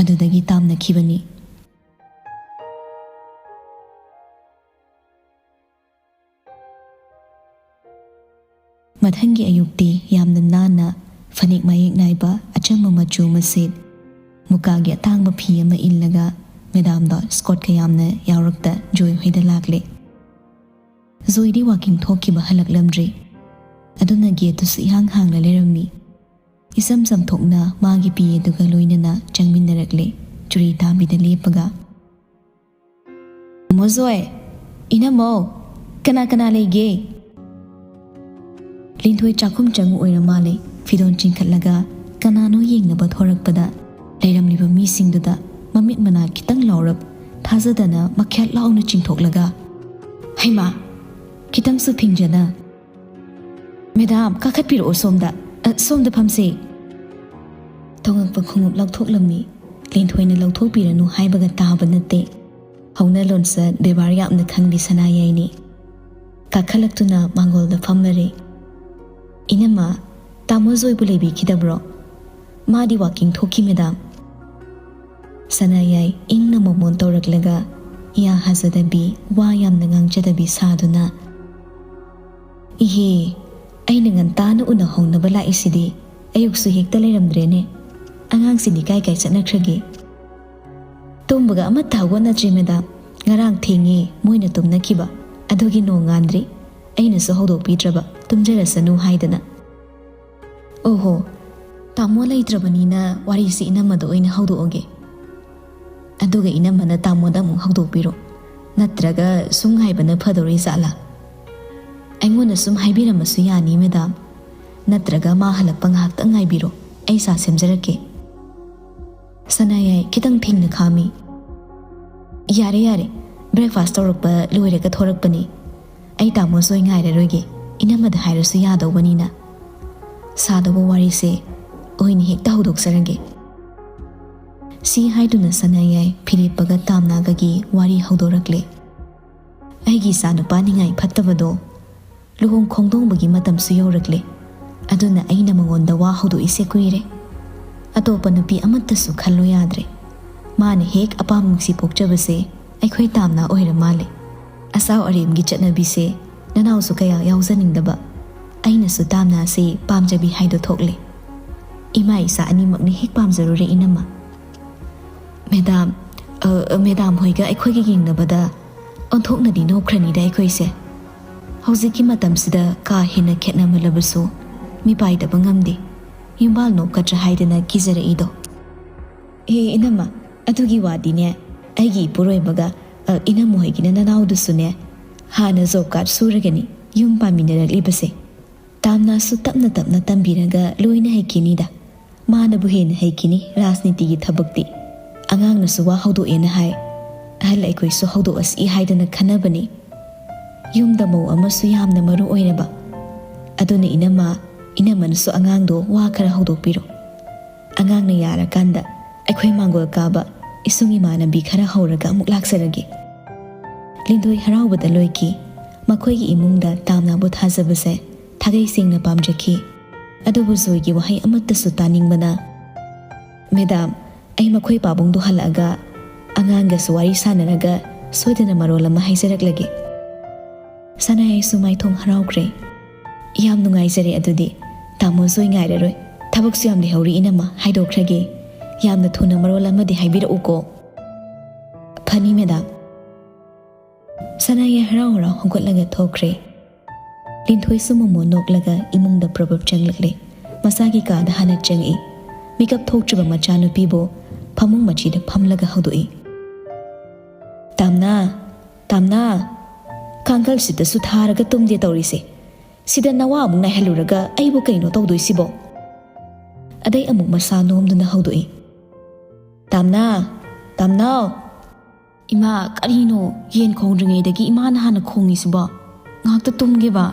ꯑꯗꯨꯗꯒꯤ ꯇꯥꯝꯅꯈꯤꯕꯅꯤ꯫ ꯃꯊꯪꯒꯤ ꯑꯌꯨꯛꯇꯤ ꯌꯥꯝꯅ ꯅꯥꯟꯅ ꯐꯅꯦꯛ ꯃꯌꯦꯛ ꯅꯥꯏꯕ ꯑꯆꯝꯕ ꯃꯆꯨ ꯑꯃ ꯁꯦꯠ, ꯃꯨꯀꯥꯒꯤ ꯑꯇꯥꯡꯕ ꯐꯤ ꯑꯃ ꯏꯜꯂꯒ ꯃꯦꯗꯥꯝꯗꯣ ꯁ꯭ꯀꯣꯠꯀ ꯌꯥꯝꯅ ꯌꯥꯎꯔꯛꯇ ꯖꯣꯏ ꯍꯣꯏꯗ ꯂꯥꯛꯂꯦ꯫ ꯖꯣꯏꯗꯤ ꯋꯥꯀꯤꯡ ꯊꯣꯛꯈꯤꯕ ꯍꯜꯂꯛꯂꯝꯗ꯭ꯔꯤ꯫ ꯑꯗꯨꯅ ꯒꯦꯠꯇꯨꯁꯨ ꯏꯍꯥꯡ ꯍꯥꯡꯅ ꯂꯩꯔꯝꯃꯤ꯫ ꯏꯆꯝ ꯆꯝꯊꯣꯛꯅ ꯃꯥꯒꯤ ꯄꯤ ꯑꯗꯨꯒ ꯂꯣꯏꯅꯅ ꯆꯪꯃꯤꯟꯅꯔꯛꯂꯦ, ꯆꯨꯔꯤ ꯇꯥꯕꯤꯗ ꯂꯦꯞꯄꯒ꯫ "ꯃꯣꯖꯣꯏ, ꯏꯅꯝꯃꯧ, ꯀꯅꯥ ꯀꯅꯥ ꯂꯩꯒꯦ?" ꯂꯤꯟꯊꯣꯏ ꯆꯥꯛꯈꯨꯝ ꯆꯪꯉꯨ ꯑꯣꯏꯔ ꯃꯥꯜꯂꯦ꯫ ꯐꯤꯗꯣꯟ ꯆꯤꯡꯈꯠꯂꯒ ꯀꯅꯥꯅꯣ ꯌꯦꯡꯅꯕ ꯊꯣꯔꯛꯄꯗ ꯂꯩꯔꯝꯂꯤꯕ ꯃꯤꯁꯤꯡꯗꯨꯗ ꯃꯃꯤꯠ ꯃꯅꯥ ꯈꯤꯇꯪ ꯂꯥꯎꯔꯞ ꯊꯥꯖꯗꯅ ꯃꯈ꯭ꯌꯥꯠ ꯂꯥꯎꯅ ꯆꯤꯡꯊꯣꯛꯂꯒ, "ꯍꯩꯃꯥ, ꯈꯤꯇꯪꯁꯨ ꯐꯤꯡꯖꯅ, "ꯃꯦꯗꯥꯝ, ꯀꯥꯈꯠꯄꯤꯔꯛꯑꯣ ꯁꯣꯝꯗ꯫ ꯑ, ꯁꯣꯝꯗ ꯐꯝꯁꯦ꯫" ꯇꯣꯉꯛꯄ ꯈꯣꯡꯎꯞ ꯂꯧꯊꯣꯛꯂꯝꯃꯤ꯫ ꯂꯦꯟꯊꯣꯏꯅ ꯂꯧꯊꯣꯛꯄꯤꯔꯅꯨ ꯍꯥꯏꯕꯒ ꯇꯥꯕ ꯅꯠꯇꯦ꯫ ꯍꯧꯅ ꯂꯣꯟꯆꯠ ꯕꯦꯕꯥꯔ ꯌꯥꯝꯅ ꯈꯪꯕꯤ ꯁꯅꯥꯌꯥꯏꯅꯤ꯫ ꯀꯥꯈꯠꯂꯛꯇꯨꯅ ꯃꯥꯡꯒꯣꯜꯗ ꯐꯝꯂꯔꯦ꯫ "ꯏꯅꯝꯃ, ꯇꯥꯃꯣ ꯖꯣꯏꯕꯨ ꯂꯩꯕꯤꯈꯤꯗꯕ꯭ꯔꯣ?" "ꯃꯥꯗꯤ ꯋꯥꯀꯤꯡ ꯊꯣꯛꯈꯤ, ꯃꯦꯗꯥꯝ꯫" ꯁꯅꯥꯌꯥꯏ ꯏꯪꯅ ꯃꯣꯃꯣꯟ ꯇꯧꯔꯛꯂꯒ ꯌꯥ ꯍꯥꯖꯗꯕꯤ, ꯋꯥ ꯌꯥꯝꯅ ꯉꯥꯡꯖꯗꯕꯤ ꯁꯥꯗꯨꯅ, "ꯏꯍꯦ, ꯑꯩꯅ ꯉꯟꯇꯥꯅ ꯎꯅꯍꯧꯅꯕ ꯂꯥꯛꯏꯁꯤꯗꯤ ꯑꯌꯨꯛꯁꯨ ꯍꯦꯛꯇ ꯂꯩꯔꯝꯗ꯭ꯔꯦꯅꯦ꯫ ꯑꯉꯥꯡꯁꯤꯡꯗꯤ ꯀꯥꯏ ꯀꯥꯏ ꯆꯠꯅꯈ꯭ꯔꯒꯦ?" "ꯇꯨꯝꯕꯒ ꯑꯃꯠꯇ ꯍꯧꯒꯠꯅꯗ꯭ꯔꯤ, ꯃꯦꯗꯥꯝ꯫ ꯉꯔꯥꯡ ꯊꯦꯡꯉꯦ ꯃꯣꯏꯅ ꯇꯨꯝꯅꯈꯤꯕ, ꯑꯗꯨꯒꯤ ꯅꯣꯡꯉꯥꯟꯗ꯭ꯔꯤ꯫ ꯑꯩꯅꯁꯨ ꯍꯧꯗꯣꯛꯄꯤꯗ꯭ꯔꯕ, ꯇꯨꯝꯖꯔꯁꯅꯨ ꯍꯥꯏꯗꯅ꯫" "ꯑꯣꯍꯣ, ꯇꯥꯃꯣ ꯂꯩꯇ꯭ꯔꯕꯅꯤꯅ ꯋꯥꯔꯤꯁꯤ ꯏꯅꯝꯃꯗ ꯑꯣꯏꯅ ꯍꯧꯗꯣꯛꯑꯒꯦ꯫ ꯑꯗꯨꯒ ꯏꯅꯝꯃꯅ ꯇꯥꯃꯣꯗ ꯑꯃꯨꯛ ꯍꯧꯗꯣꯛꯄꯤꯔꯣ꯫ ꯅꯠꯇ꯭ꯔꯒ ꯁꯨꯝ ꯉꯥꯏꯕꯅ ꯐꯗꯧꯔꯤ ꯖꯥꯠꯂꯥ? ꯑꯩꯉꯣꯟꯗ ꯁꯨꯝ ꯍꯥꯏꯕꯤꯔꯝꯃꯁꯨ ꯌꯥꯅꯤ, ꯃꯦꯗꯥꯝ꯫ ꯅꯠꯇ꯭ꯔꯒ ꯃꯥ ꯍꯜꯂꯛꯄ ꯉꯥꯏꯍꯥꯛꯇꯪ ꯉꯥꯏꯕꯤꯔꯣ, ꯑꯩ ꯆꯥ ꯁꯦꯝꯖꯔꯛꯀꯦ꯫" ꯁꯅꯥꯌꯥꯏ ꯈꯤꯇꯪ ꯊꯦꯡꯅ ꯈꯥꯝꯃꯤ꯫ "ꯌꯥꯔꯦ, ꯌꯥꯔꯦ, breakfast ꯇꯧꯔꯛꯄ ꯂꯣꯏꯔꯒ ꯊꯣꯔꯛꯄꯅꯤ꯫ ꯑꯩ ꯇꯥꯃꯣ ꯖꯣꯏ ꯉꯥꯏꯔꯔꯣꯏꯒꯦ, ꯏꯅꯝꯃꯗ ꯍꯥꯏꯔꯁꯨ ꯌꯥꯗꯧꯕꯅꯤꯅ꯫ ꯁꯥꯗꯧꯕ ꯋꯥꯔꯤꯁꯦ ꯑꯣꯏꯅ ꯍꯦꯛꯇ ꯍꯧꯗꯣꯛꯆꯔꯒꯦ꯫" ꯁꯤ ꯍꯥꯏꯗꯨꯅ ꯁꯅꯥꯌꯥꯏ ꯐꯤꯔꯦꯞꯄꯒ ꯇꯥꯝꯅꯥꯒꯒꯤ ꯋꯥꯔꯤ ꯍꯧꯗꯣꯔꯛꯂꯦ꯫ "ꯑꯩꯒꯤ ꯏꯆꯥꯅꯨꯄꯥ ꯅꯤꯡꯉꯥꯏ ꯐꯠꯇꯕꯗꯣ ꯂꯨꯍꯣꯡ ꯈꯣꯡꯗꯣꯡꯕꯒꯤ ꯃꯇꯝꯁꯨ ꯌꯧꯔꯛꯂꯦ꯫ ꯑꯗꯨꯅ ꯑꯩꯅ ꯃꯉꯣꯟꯗ ꯋꯥ ꯍꯧꯗꯣꯛꯏꯁꯦ ꯀꯨꯏꯔꯦ꯫ ꯑꯇꯣꯞꯄ ꯅꯨꯄꯤ ꯑꯃꯠꯇꯁꯨ ꯈꯜꯂꯣ ꯌꯥꯗ꯭ꯔꯦ꯫ ꯃꯥꯅ ꯍꯦꯛ ꯑꯄꯥꯝꯕ ꯅꯨꯡꯁꯤ ꯄꯣꯛꯆꯕꯁꯦ ꯑꯩꯈꯣꯏ ꯇꯥꯝꯅꯥ ꯑꯣꯏꯔ ꯃꯥꯜꯂꯦ꯫ ꯑꯆꯥꯎ ꯑꯔꯦꯝꯒꯤ ꯆꯠꯅꯕꯤꯁꯦ ꯅꯅꯥꯎꯁꯨ ꯀꯌꯥ ꯌꯥꯎꯖꯅꯤꯡꯗꯕ꯫ ꯑꯩꯅꯁꯨ ꯇꯥꯝꯅꯥꯁꯦ ꯄꯥꯝꯖꯕꯤ ꯍꯥꯏꯗꯣ ꯊꯣꯛꯂꯦ꯫ ꯏꯃꯥ ꯏꯆꯥ ꯑꯅꯤꯃꯛꯅ ꯍꯦꯛ ꯄꯥꯝꯖꯔꯨꯔꯦ, ꯏꯅꯝꯃ꯫" "ꯃꯦꯗꯥꯝ, ꯑ, ꯃꯦꯗꯥꯝ ꯍꯣꯏꯒ ꯑꯩꯈꯣꯏꯒ ꯌꯦꯡꯅꯕꯗ ꯑꯣꯟꯊꯣꯛꯅꯗꯤ ꯅꯣꯛꯈ꯭ꯔꯅꯤꯗ ꯑꯩꯈꯣꯏꯁꯦ꯫ ꯍꯧꯖꯤꯛꯀꯤ ꯃꯇꯝꯁꯤꯗ ꯀꯥ ꯍꯦꯟꯅ ꯈꯦꯠꯅꯃꯜꯂꯕꯁꯨ ꯃꯤꯄꯥꯏꯗꯕ ꯉꯝꯗꯦ꯫ ꯌꯨꯝꯕꯥꯜ ꯅꯣꯛꯀꯗ꯭ꯔꯥ ꯍꯥꯏꯗꯅ ꯀꯤꯖꯔꯛꯏꯗꯣ꯫" "ꯑꯦ, ꯏꯅꯝꯃ, ꯑꯗꯨꯒꯤ ꯋꯥꯗꯤꯅꯦ, ꯑꯩꯒꯤ ꯏꯄꯨꯔꯣꯏꯕꯒ, ꯑ, ꯏꯅꯝꯃ ꯍꯣꯏꯒꯤꯅ ꯅꯅꯥꯎꯗꯨꯁꯨꯅꯦ, ꯍꯥꯟꯅ job card ꯁꯨꯔꯒꯅꯤ ꯌꯨꯝ ꯄꯥꯟꯃꯤꯟꯅꯔꯛꯂꯤꯕꯁꯦ꯫ ꯇꯥꯝꯅꯥꯁꯨ ꯇꯞꯅ ꯇꯞꯅ ꯇꯝꯕꯤꯔꯒ ꯂꯣꯏꯅ ꯍꯩꯈꯤꯅꯤꯗ꯫ ꯃꯥꯅꯕꯨ ꯍꯦꯟꯅ ꯍꯩꯈꯤꯅꯤ ꯔꯥꯖꯅꯤꯇꯤꯒꯤ ꯊꯕꯛꯇꯤ꯫ ꯑꯉꯥꯡꯅꯁꯨ ꯋꯥ ꯍꯧꯗꯣꯛꯑꯦꯅ ꯍꯥꯏ, ꯑꯍꯜ ꯑꯩꯈꯣꯏꯁꯨ ꯍꯧꯗꯣꯛꯑꯁꯤ ꯍꯥꯏꯗꯅ ꯈꯟꯅꯕꯅꯤ꯫" ꯌꯨꯝꯗ ꯃꯧ ꯑꯃꯁꯨ ꯌꯥꯝꯅ ꯃꯔꯨ ꯑꯣꯏꯔꯕ꯫ ꯑꯗꯨꯅ ꯏꯅꯝꯃ, ꯏꯅꯝꯃꯅꯁꯨ ꯑꯉꯥꯡꯗꯣ ꯋꯥ ꯈꯔ ꯍꯧꯗꯣꯛꯄꯤꯔꯣ꯫ ꯑꯉꯥꯡꯅ ꯌꯥꯔꯀꯥꯟꯗ ꯑꯩꯈꯣꯏ ꯃꯥꯡꯒꯣꯜ ꯀꯥꯕ ꯏꯁꯨꯡ ꯏꯃꯥꯟꯅꯕꯤ ꯈꯔ ꯍꯧꯔꯒ ꯑꯃꯨꯛ ꯂꯥꯛꯆꯔꯒꯦ꯫ ꯂꯤꯟꯊꯣꯏ ꯍꯔꯥꯎꯕꯗ ꯂꯣꯏꯈꯤ꯫ ꯃꯈꯣꯏꯒꯤ ꯏꯃꯨꯡꯗ ꯇꯥꯝꯅꯥꯕꯨ ꯊꯥꯖꯕꯁꯦ ꯊꯥꯒꯩ ꯁꯦꯡꯅ ꯄꯥꯝꯖꯈꯤ꯫ ꯑꯗꯨꯕꯨ ꯖꯣꯏꯒꯤ ꯋꯥꯍꯩ ꯑꯃꯠꯇꯁꯨ ꯇꯥꯅꯤꯡꯕꯅ, "ꯃꯦꯗꯥꯝ, ꯑꯩ ꯃꯈꯣꯏ ꯄꯥꯕꯨꯡꯗꯨ ꯍꯜꯂꯛꯑꯒ ꯑꯉꯥꯡꯒꯁꯨ ꯋꯥꯔꯤ ꯁꯥꯟꯅꯔꯒ ꯁꯣꯏꯗꯅ ꯃꯔꯣꯜ ꯑꯃ ꯍꯥꯏꯖꯔꯛꯂꯒꯦ꯫" ꯁꯅꯥꯌꯥꯏꯁꯨ ꯃꯥꯏꯊꯣꯡ ꯍꯔꯥꯎꯈ꯭ꯔꯦ꯫ "ꯌꯥꯝ ꯅꯨꯡꯉꯥꯏꯖꯔꯦ꯫ ꯑꯗꯨꯗꯤ ꯇꯥꯃꯣ ꯖꯣꯏ ꯉꯥꯏꯔꯔꯣꯏ꯫ ꯊꯕꯛꯁꯨ ꯌꯥꯝ ꯂꯩꯍꯧꯔꯤ ꯏꯅꯝꯃ, ꯍꯥꯏꯗꯣꯛꯈ꯭ꯔꯒꯦ꯫ ꯌꯥꯝꯅ ꯊꯨꯅ ꯃꯔꯣꯜ ꯑꯃꯗꯤ ꯍꯥꯏꯕꯤꯔꯛꯎꯀꯣ꯫" "ꯐꯅꯤ ꯃꯦꯗꯥꯝ꯫" ꯁꯅꯥꯌꯥꯏ ꯍꯔꯥꯎ ꯍꯔꯥꯎ ꯍꯧꯒꯠꯂꯒ ꯊꯣꯛꯈ꯭ꯔꯦ꯫ ꯂꯤꯟꯊꯣꯏꯁꯨ ꯃꯣꯃꯣ ꯅꯣꯛꯂꯒ ꯏꯃꯨꯡꯗ ꯄ꯭ꯔꯣꯕꯞ ꯆꯪꯂꯛꯂꯦ꯫ ꯃꯆꯥꯒꯤ ꯀꯥꯗ ꯍꯥꯟꯅ ꯆꯪꯉꯛꯏ꯫ ꯃꯤꯀꯞ ꯊꯣꯛꯇ꯭ꯔꯤꯕ ꯃꯆꯥꯅꯨꯄꯤꯕꯨ ꯐꯃꯨꯡ ꯃꯆꯤꯗ ꯐꯝꯂꯒ ꯍꯧꯗꯣꯛꯏ꯫ "ꯇꯥꯝꯅꯥ, ꯇꯥꯝꯅꯥ, ꯀꯥꯡꯈꯜꯁꯤꯗꯁꯨ ꯊꯥꯔꯒ ꯇꯨꯝꯗꯦ ꯇꯧꯔꯤꯁꯦ꯫ ꯁꯤꯗ ꯅꯋꯥ ꯑꯃꯨꯛ ꯅꯥꯏꯍꯜꯂꯨꯔꯒ ꯑꯩꯕꯨ ꯀꯩꯅꯣ ꯇꯧꯗꯣꯏꯁꯤꯕꯣ?" ꯑꯗꯩ ꯑꯃꯨꯛ ꯃꯁꯥ ꯅꯣꯝꯗꯨꯅ ꯍꯧꯗꯣꯛꯏ꯫ "ꯇꯥꯝꯅꯥ, ꯇꯥꯝꯅꯥꯎ!" "ꯏꯃꯥ, ꯀꯔꯤꯅꯣ? ꯌꯦꯟ ꯈꯣꯡꯗ꯭ꯔꯤꯉꯩꯗꯒꯤ ꯏꯃꯥꯅ ꯍꯥꯟꯅ ꯈꯣꯡꯉꯤꯁꯤꯕꯣ? ꯉꯥꯏꯍꯥꯛꯇ ꯇꯨꯝꯒꯦꯕ꯫"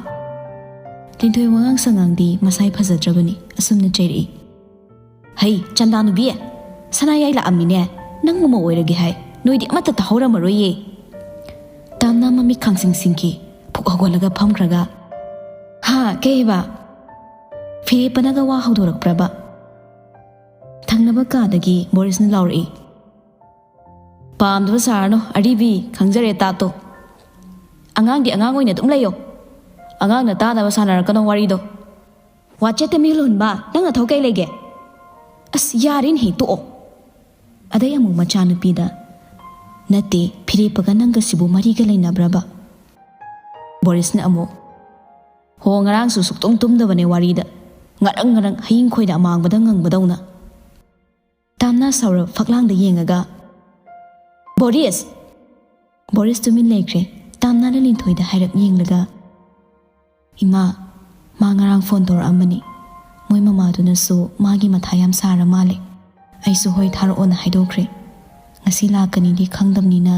ꯂꯤꯟꯊꯣꯏ ꯋꯥꯉꯥꯡ ꯁꯉꯥꯡꯗꯤ ꯃꯁꯥꯏ ꯐꯖꯗ꯭ꯔꯕꯅꯤ, ꯑꯁꯨꯝꯅ ꯆꯩꯔꯛꯏ꯫ "ꯍꯩ, ꯆꯟꯗꯥ ꯅꯨꯕꯤ, ꯁꯅꯥꯌꯥꯏ ꯂꯥꯛꯑꯝꯃꯤꯅꯦ꯫ ꯅꯪ ꯃꯃꯧ ꯑꯣꯏꯔꯒꯦ ꯍꯥꯏ꯫ ꯅꯣꯏꯗꯤ ꯑꯃꯠꯇ ꯇꯥꯍꯧꯔꯝꯃꯔꯣꯏꯌꯦ꯫" ꯇꯥꯝꯅꯥ ꯃꯃꯤꯠ ꯈꯥꯡꯁꯤꯡ ꯁꯤꯡꯈꯤ꯫ ꯐꯨꯛ ꯍꯧꯒꯠꯂꯒ ꯐꯝꯈ꯭ꯔꯒ, "ꯍꯥ, ꯀꯩ ꯍꯥꯏꯕ?" ꯐꯤꯔꯦꯞꯄꯅꯒ ꯋꯥ ꯍꯧꯗꯣꯔꯛꯄ꯭ꯔꯕ? ꯊꯪꯅꯕ ꯀꯥꯗꯒꯤ ꯕꯣꯔꯤꯁꯅ ꯂꯥꯎꯔꯛꯏ꯫ "ꯄꯥꯝꯗꯕ ꯁꯥꯔꯅꯨ ꯑꯔꯤꯕꯤ, ꯈꯪꯖꯔꯦ ꯇꯥꯠꯇꯣ꯫ ꯑꯉꯥꯡꯗꯤ ꯑꯉꯥꯡ ꯑꯣꯏꯅ ꯑꯗꯨꯝ ꯂꯩꯌꯣ꯫ ꯑꯉꯥꯡꯅ ꯇꯥꯗꯕ ꯁꯥꯟꯅꯔꯛꯀꯅꯣ ꯋꯥꯔꯤꯗꯣ꯫ ꯋꯥꯆꯦꯠꯇ ꯃꯤꯍꯨꯟꯕ, ꯅꯪ ꯅꯊꯧ ꯀꯩ ꯂꯩꯒꯦ? ꯑꯁ, ꯌꯥꯔꯦꯅꯦꯍꯦ, ꯇꯣꯛꯑꯣ꯫" ꯑꯗꯩ ꯑꯃꯨꯛ ꯃꯆꯥꯅꯨꯄꯤꯗ, "ꯅꯠꯇꯦ, ꯐꯤꯔꯦꯞꯄꯒ ꯅꯪꯒꯁꯤꯕꯨ ꯃꯔꯤꯒ ꯂꯩꯅꯕ꯭ꯔꯕ?" ꯕꯣꯔꯤꯁꯅ ꯑꯃꯨꯛ, "ꯍꯣ, ꯉꯔꯥꯡꯁꯨ ꯁꯨꯛꯇꯨꯝ ꯇꯨꯝꯗꯕꯅꯦ ꯋꯥꯔꯤꯗ꯫ ꯉꯔꯪ ꯉꯔꯪ ꯍꯌꯤꯡ ꯈꯣꯏꯅ ꯑꯃꯥꯡꯕꯗ ꯉꯪꯕꯗꯧꯅ꯫" ꯇꯥꯝꯅꯥ ꯁꯥꯎꯔꯞ ꯐꯛꯂꯥꯡꯗ ꯌꯦꯡꯉꯒ, "ꯕꯣꯔꯤꯁ!" ꯕꯣꯔꯤꯁ ꯇꯨꯃꯤꯟ ꯂꯩꯈ꯭ꯔꯦ꯫ ꯇꯥꯝꯅꯥꯅ ꯂꯤꯟꯊꯣꯏꯗ ꯍꯥꯏꯔꯞ ꯌꯦꯡꯂꯒ, "ꯏꯃꯥ, ꯃꯥ ꯉꯔꯥꯡ ꯐꯣꯟ ꯇꯧꯔꯛꯑꯝꯕꯅꯤ꯫ ꯃꯣꯏ ꯃꯃꯥꯗꯨꯅꯁꯨ ꯃꯥꯒꯤ ꯃꯊꯥ ꯌꯥꯝ ꯁꯥꯔ ꯃꯥꯜꯂꯦ꯫ ꯑꯩꯁꯨ ꯍꯣꯏ ꯊꯥꯔꯛꯑꯣꯅ ꯍꯥꯏꯗꯣꯛꯈ꯭ꯔꯦ꯫ ꯉꯁꯤ ꯂꯥꯛꯀꯅꯤꯗꯤ ꯈꯪꯗꯕꯅꯤꯅ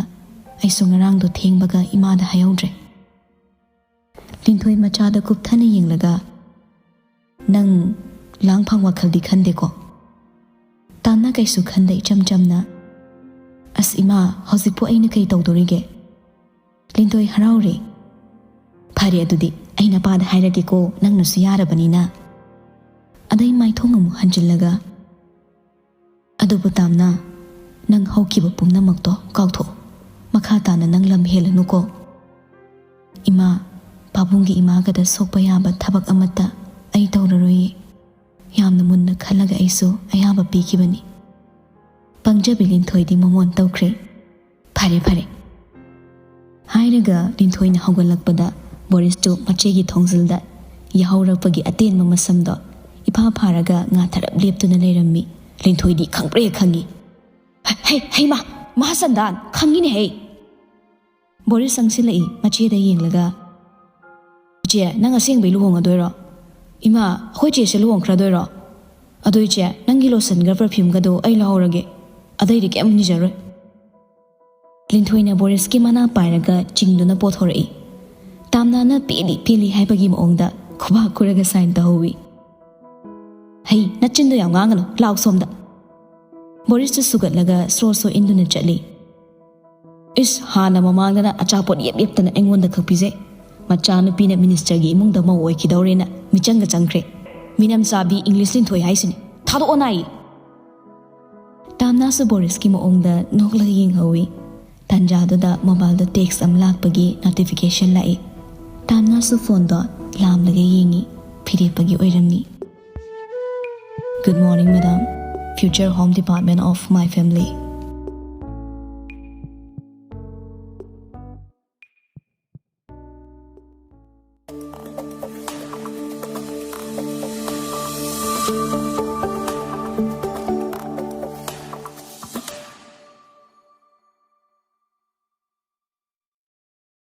ꯑꯩꯁꯨ ꯉꯔꯥꯡꯗꯣ ꯊꯦꯡꯕꯒ ꯏꯃꯥꯗ ꯍꯥꯏꯍꯧꯗ꯭ꯔꯦ꯫" ꯂꯤꯟꯊꯣꯏ ꯃꯆꯥꯗ ꯀꯨꯞꯊꯅ ꯌꯦꯡꯂꯒ, "ꯅꯪ ꯂꯥꯡꯐꯥꯡ ꯋꯥꯈꯜꯗꯤ ꯈꯟꯗꯦꯀꯣ?" ꯇꯥꯝꯅ ꯀꯩꯁꯨ ꯈꯟꯗ ꯏꯆꯝ ꯆꯝꯅ, "ꯑꯁ ꯏꯃꯥ, ꯍꯧꯖꯤꯛꯄꯨ ꯑꯩꯅ ꯀꯩ ꯇꯧꯗꯣꯔꯤꯒꯦ?" ꯂꯤꯟꯊꯣꯏ ꯍꯔꯥꯎꯔꯦ꯫ "ꯐꯔꯦ ꯑꯗꯨꯗꯤ, ꯑꯩ ꯅꯄꯥꯗ ꯍꯥꯏꯔꯒꯦꯀꯣ, ꯅꯪꯅꯁꯨ ꯌꯥꯔꯕꯅꯤꯅ꯫" ꯑꯗꯩ ꯃꯥꯏꯊꯣꯡ ꯑꯃꯨꯛ ꯍꯟꯖꯤꯜꯂꯒ, "ꯑꯗꯨꯕꯨ ꯇꯥꯝꯅ, ꯅꯪ ꯍꯧꯈꯤꯕ ꯄꯨꯝꯅꯃꯛꯇꯣ ꯀꯥꯎꯊꯣꯛꯑꯣ꯫ ꯃꯈꯥ ꯇꯥꯅ ꯅꯪ ꯂꯝ ꯍꯦꯜꯂꯅꯨꯀꯣ꯫ ꯏꯃꯥ, ꯄꯥꯕꯨꯡꯒꯤ ꯏꯃꯥꯒꯗ ꯁꯣꯛꯄ ꯌꯥꯕ ꯊꯕꯛ ꯑꯃꯠꯇ ꯑꯩ ꯇꯧꯔꯔꯣꯏꯌꯦ꯫ ꯌꯥꯝꯅ ꯃꯨꯟꯅ ꯈꯜꯂꯒ ꯑꯩꯁꯨ ꯑꯌꯥꯕ ꯄꯤꯈꯤꯕꯅꯤ꯫" ꯄꯪꯖꯕꯤ ꯂꯤꯟꯊꯣꯏꯗꯤ ꯃꯃꯣꯟ ꯇꯧꯈ꯭ꯔꯦ꯫ "ꯐꯔꯦ, ꯐꯔꯦ꯫" ꯍꯥꯏꯔꯒ ꯂꯤꯟꯊꯣꯏꯅ ꯍꯧꯒꯠꯂꯛꯄꯗ ꯕꯣꯔꯤꯁꯇꯨ ꯃꯆꯦꯒꯤ ꯊꯣꯡꯖꯤꯜꯗ ꯌꯥꯍꯧꯔꯛꯄꯒꯤ ꯑꯇꯦꯟꯕ ꯃꯁꯝꯗꯣ ꯏꯐꯥ ꯐꯥꯔꯒ ꯉꯥ ꯊꯔꯞ ꯂꯦꯞꯇꯨꯅ ꯂꯩꯔꯝꯃꯤ꯫ ꯂꯤꯟꯊꯣꯏꯗꯤ ꯈꯪꯄ꯭ꯔꯦ ꯈꯪꯉꯤ꯫ "ꯍꯩ, ꯍꯩ, ꯍꯩꯃꯥ, ꯃꯍꯥꯆꯟꯗꯥꯟ, ꯈꯪꯉꯤꯅꯦ ꯍꯩ!" ꯕꯣꯔꯤꯁ ꯆꯪꯁꯤꯜꯂꯛꯏ ꯃꯆꯦꯗ ꯌꯦꯡꯂꯒ꯫ "ꯏꯆꯦ, ꯅꯪ ꯑꯁꯦꯡꯕꯩ ꯂꯨꯍꯣꯡꯉꯗꯣꯏꯔꯣ?" "ꯏꯃꯥ, ꯑꯩꯈꯣꯏ ꯆꯦꯁꯦ ꯂꯨꯍꯣꯡꯈ꯭ꯔꯗꯣꯏꯔꯣ? ꯑꯗꯣ ꯏꯆꯦ, ꯅꯪꯒꯤ ꯂꯣꯁꯟꯒ ꯄꯔꯐ꯭ꯌꯨꯝꯒꯗꯣ ꯑꯩ ꯂꯧꯍꯧꯔꯒꯦ꯫ ꯑꯇꯩꯗꯤ ꯀꯩꯝ ꯅꯤꯖꯔꯣꯏ꯫" ꯂꯤꯟꯊꯣꯏꯅ ꯕꯣꯔꯤꯁꯀꯤ ꯃꯅꯥ ꯄꯥꯏꯔꯒ ꯆꯤꯡꯗꯨꯅ ꯄꯣꯊꯣꯔꯛꯏ꯫ ꯇꯥꯝꯅꯥꯅ "ꯄꯦꯜꯂꯤ, ꯄꯦꯜꯂꯤ" ꯍꯥꯏꯕꯒꯤ ꯃꯑꯣꯡꯗ ꯈꯨꯕꯥꯛ ꯈꯨꯔꯒ ꯁꯥꯏꯟ ꯇꯧꯍꯧꯏ꯫ "ꯍꯩ, ꯅꯆꯤꯟꯗꯣ ꯌꯥꯝ ꯉꯥꯡꯒꯅꯨ, ꯂꯥꯎ ꯁꯣꯝꯗ꯫" ꯕꯣꯔꯤꯁꯇꯨ ꯁꯨꯒꯠꯂꯒ ꯁ꯭ꯔꯣ ꯁ꯭ꯔꯣ ꯏꯟꯗꯨꯅ ꯆꯠꯂꯤ꯫ "ꯏꯁ, ꯍꯥꯟꯅ ꯃꯃꯥꯡꯗꯅ ꯑꯆꯥꯄꯣꯠ ꯌꯦꯞ ꯌꯦꯞꯇꯅ ꯑꯩꯉꯣꯟꯗ ꯈꯛ ꯄꯤꯖꯩ꯫ ꯃꯆꯥꯅꯨꯄꯤꯅ ꯃꯤꯅꯤꯁꯇꯔꯒꯤ ꯏꯃꯨꯡꯗ ꯃꯧ ꯑꯣꯏꯈꯤꯗꯧꯔꯦꯅ ꯃꯤꯆꯪꯒ ꯆꯪꯈ꯭ꯔꯦ꯫ ꯃꯤꯅꯝ ꯆꯥꯕꯤ ꯏꯪꯂꯤꯁ ꯂꯤꯟꯊꯣꯏ ꯍꯥꯏꯁꯤꯅꯤ꯫ ꯊꯥꯗꯣꯛꯑꯣ ꯅꯥꯏ!" ꯇꯥꯝꯅꯥꯁꯨ ꯕꯣꯔꯤꯁꯀꯤ ꯃꯑꯣꯡꯗ ꯅꯣꯛꯂꯒ ꯌꯦꯡꯍꯧꯏ꯫ ꯇꯥꯟꯖꯥꯗꯨꯗ ꯃꯣꯕꯥꯏꯜꯗ ꯇꯦꯛꯁ ꯑꯃ ꯂꯥꯛꯄꯒꯤ ꯅꯣꯇꯤꯐꯤꯀꯦꯁꯟ ꯂꯥꯛꯏ꯫ ꯇꯥꯝꯅꯥꯁꯨ ꯐꯣꯟꯗꯣ ꯂꯥꯝꯂꯒ ꯌꯦꯡꯏ꯫ ꯐꯤꯔꯦꯞꯄꯒꯤ ꯑꯣꯏꯔꯝꯃꯤ꯫ "Good morning, madam. Future home department of my family."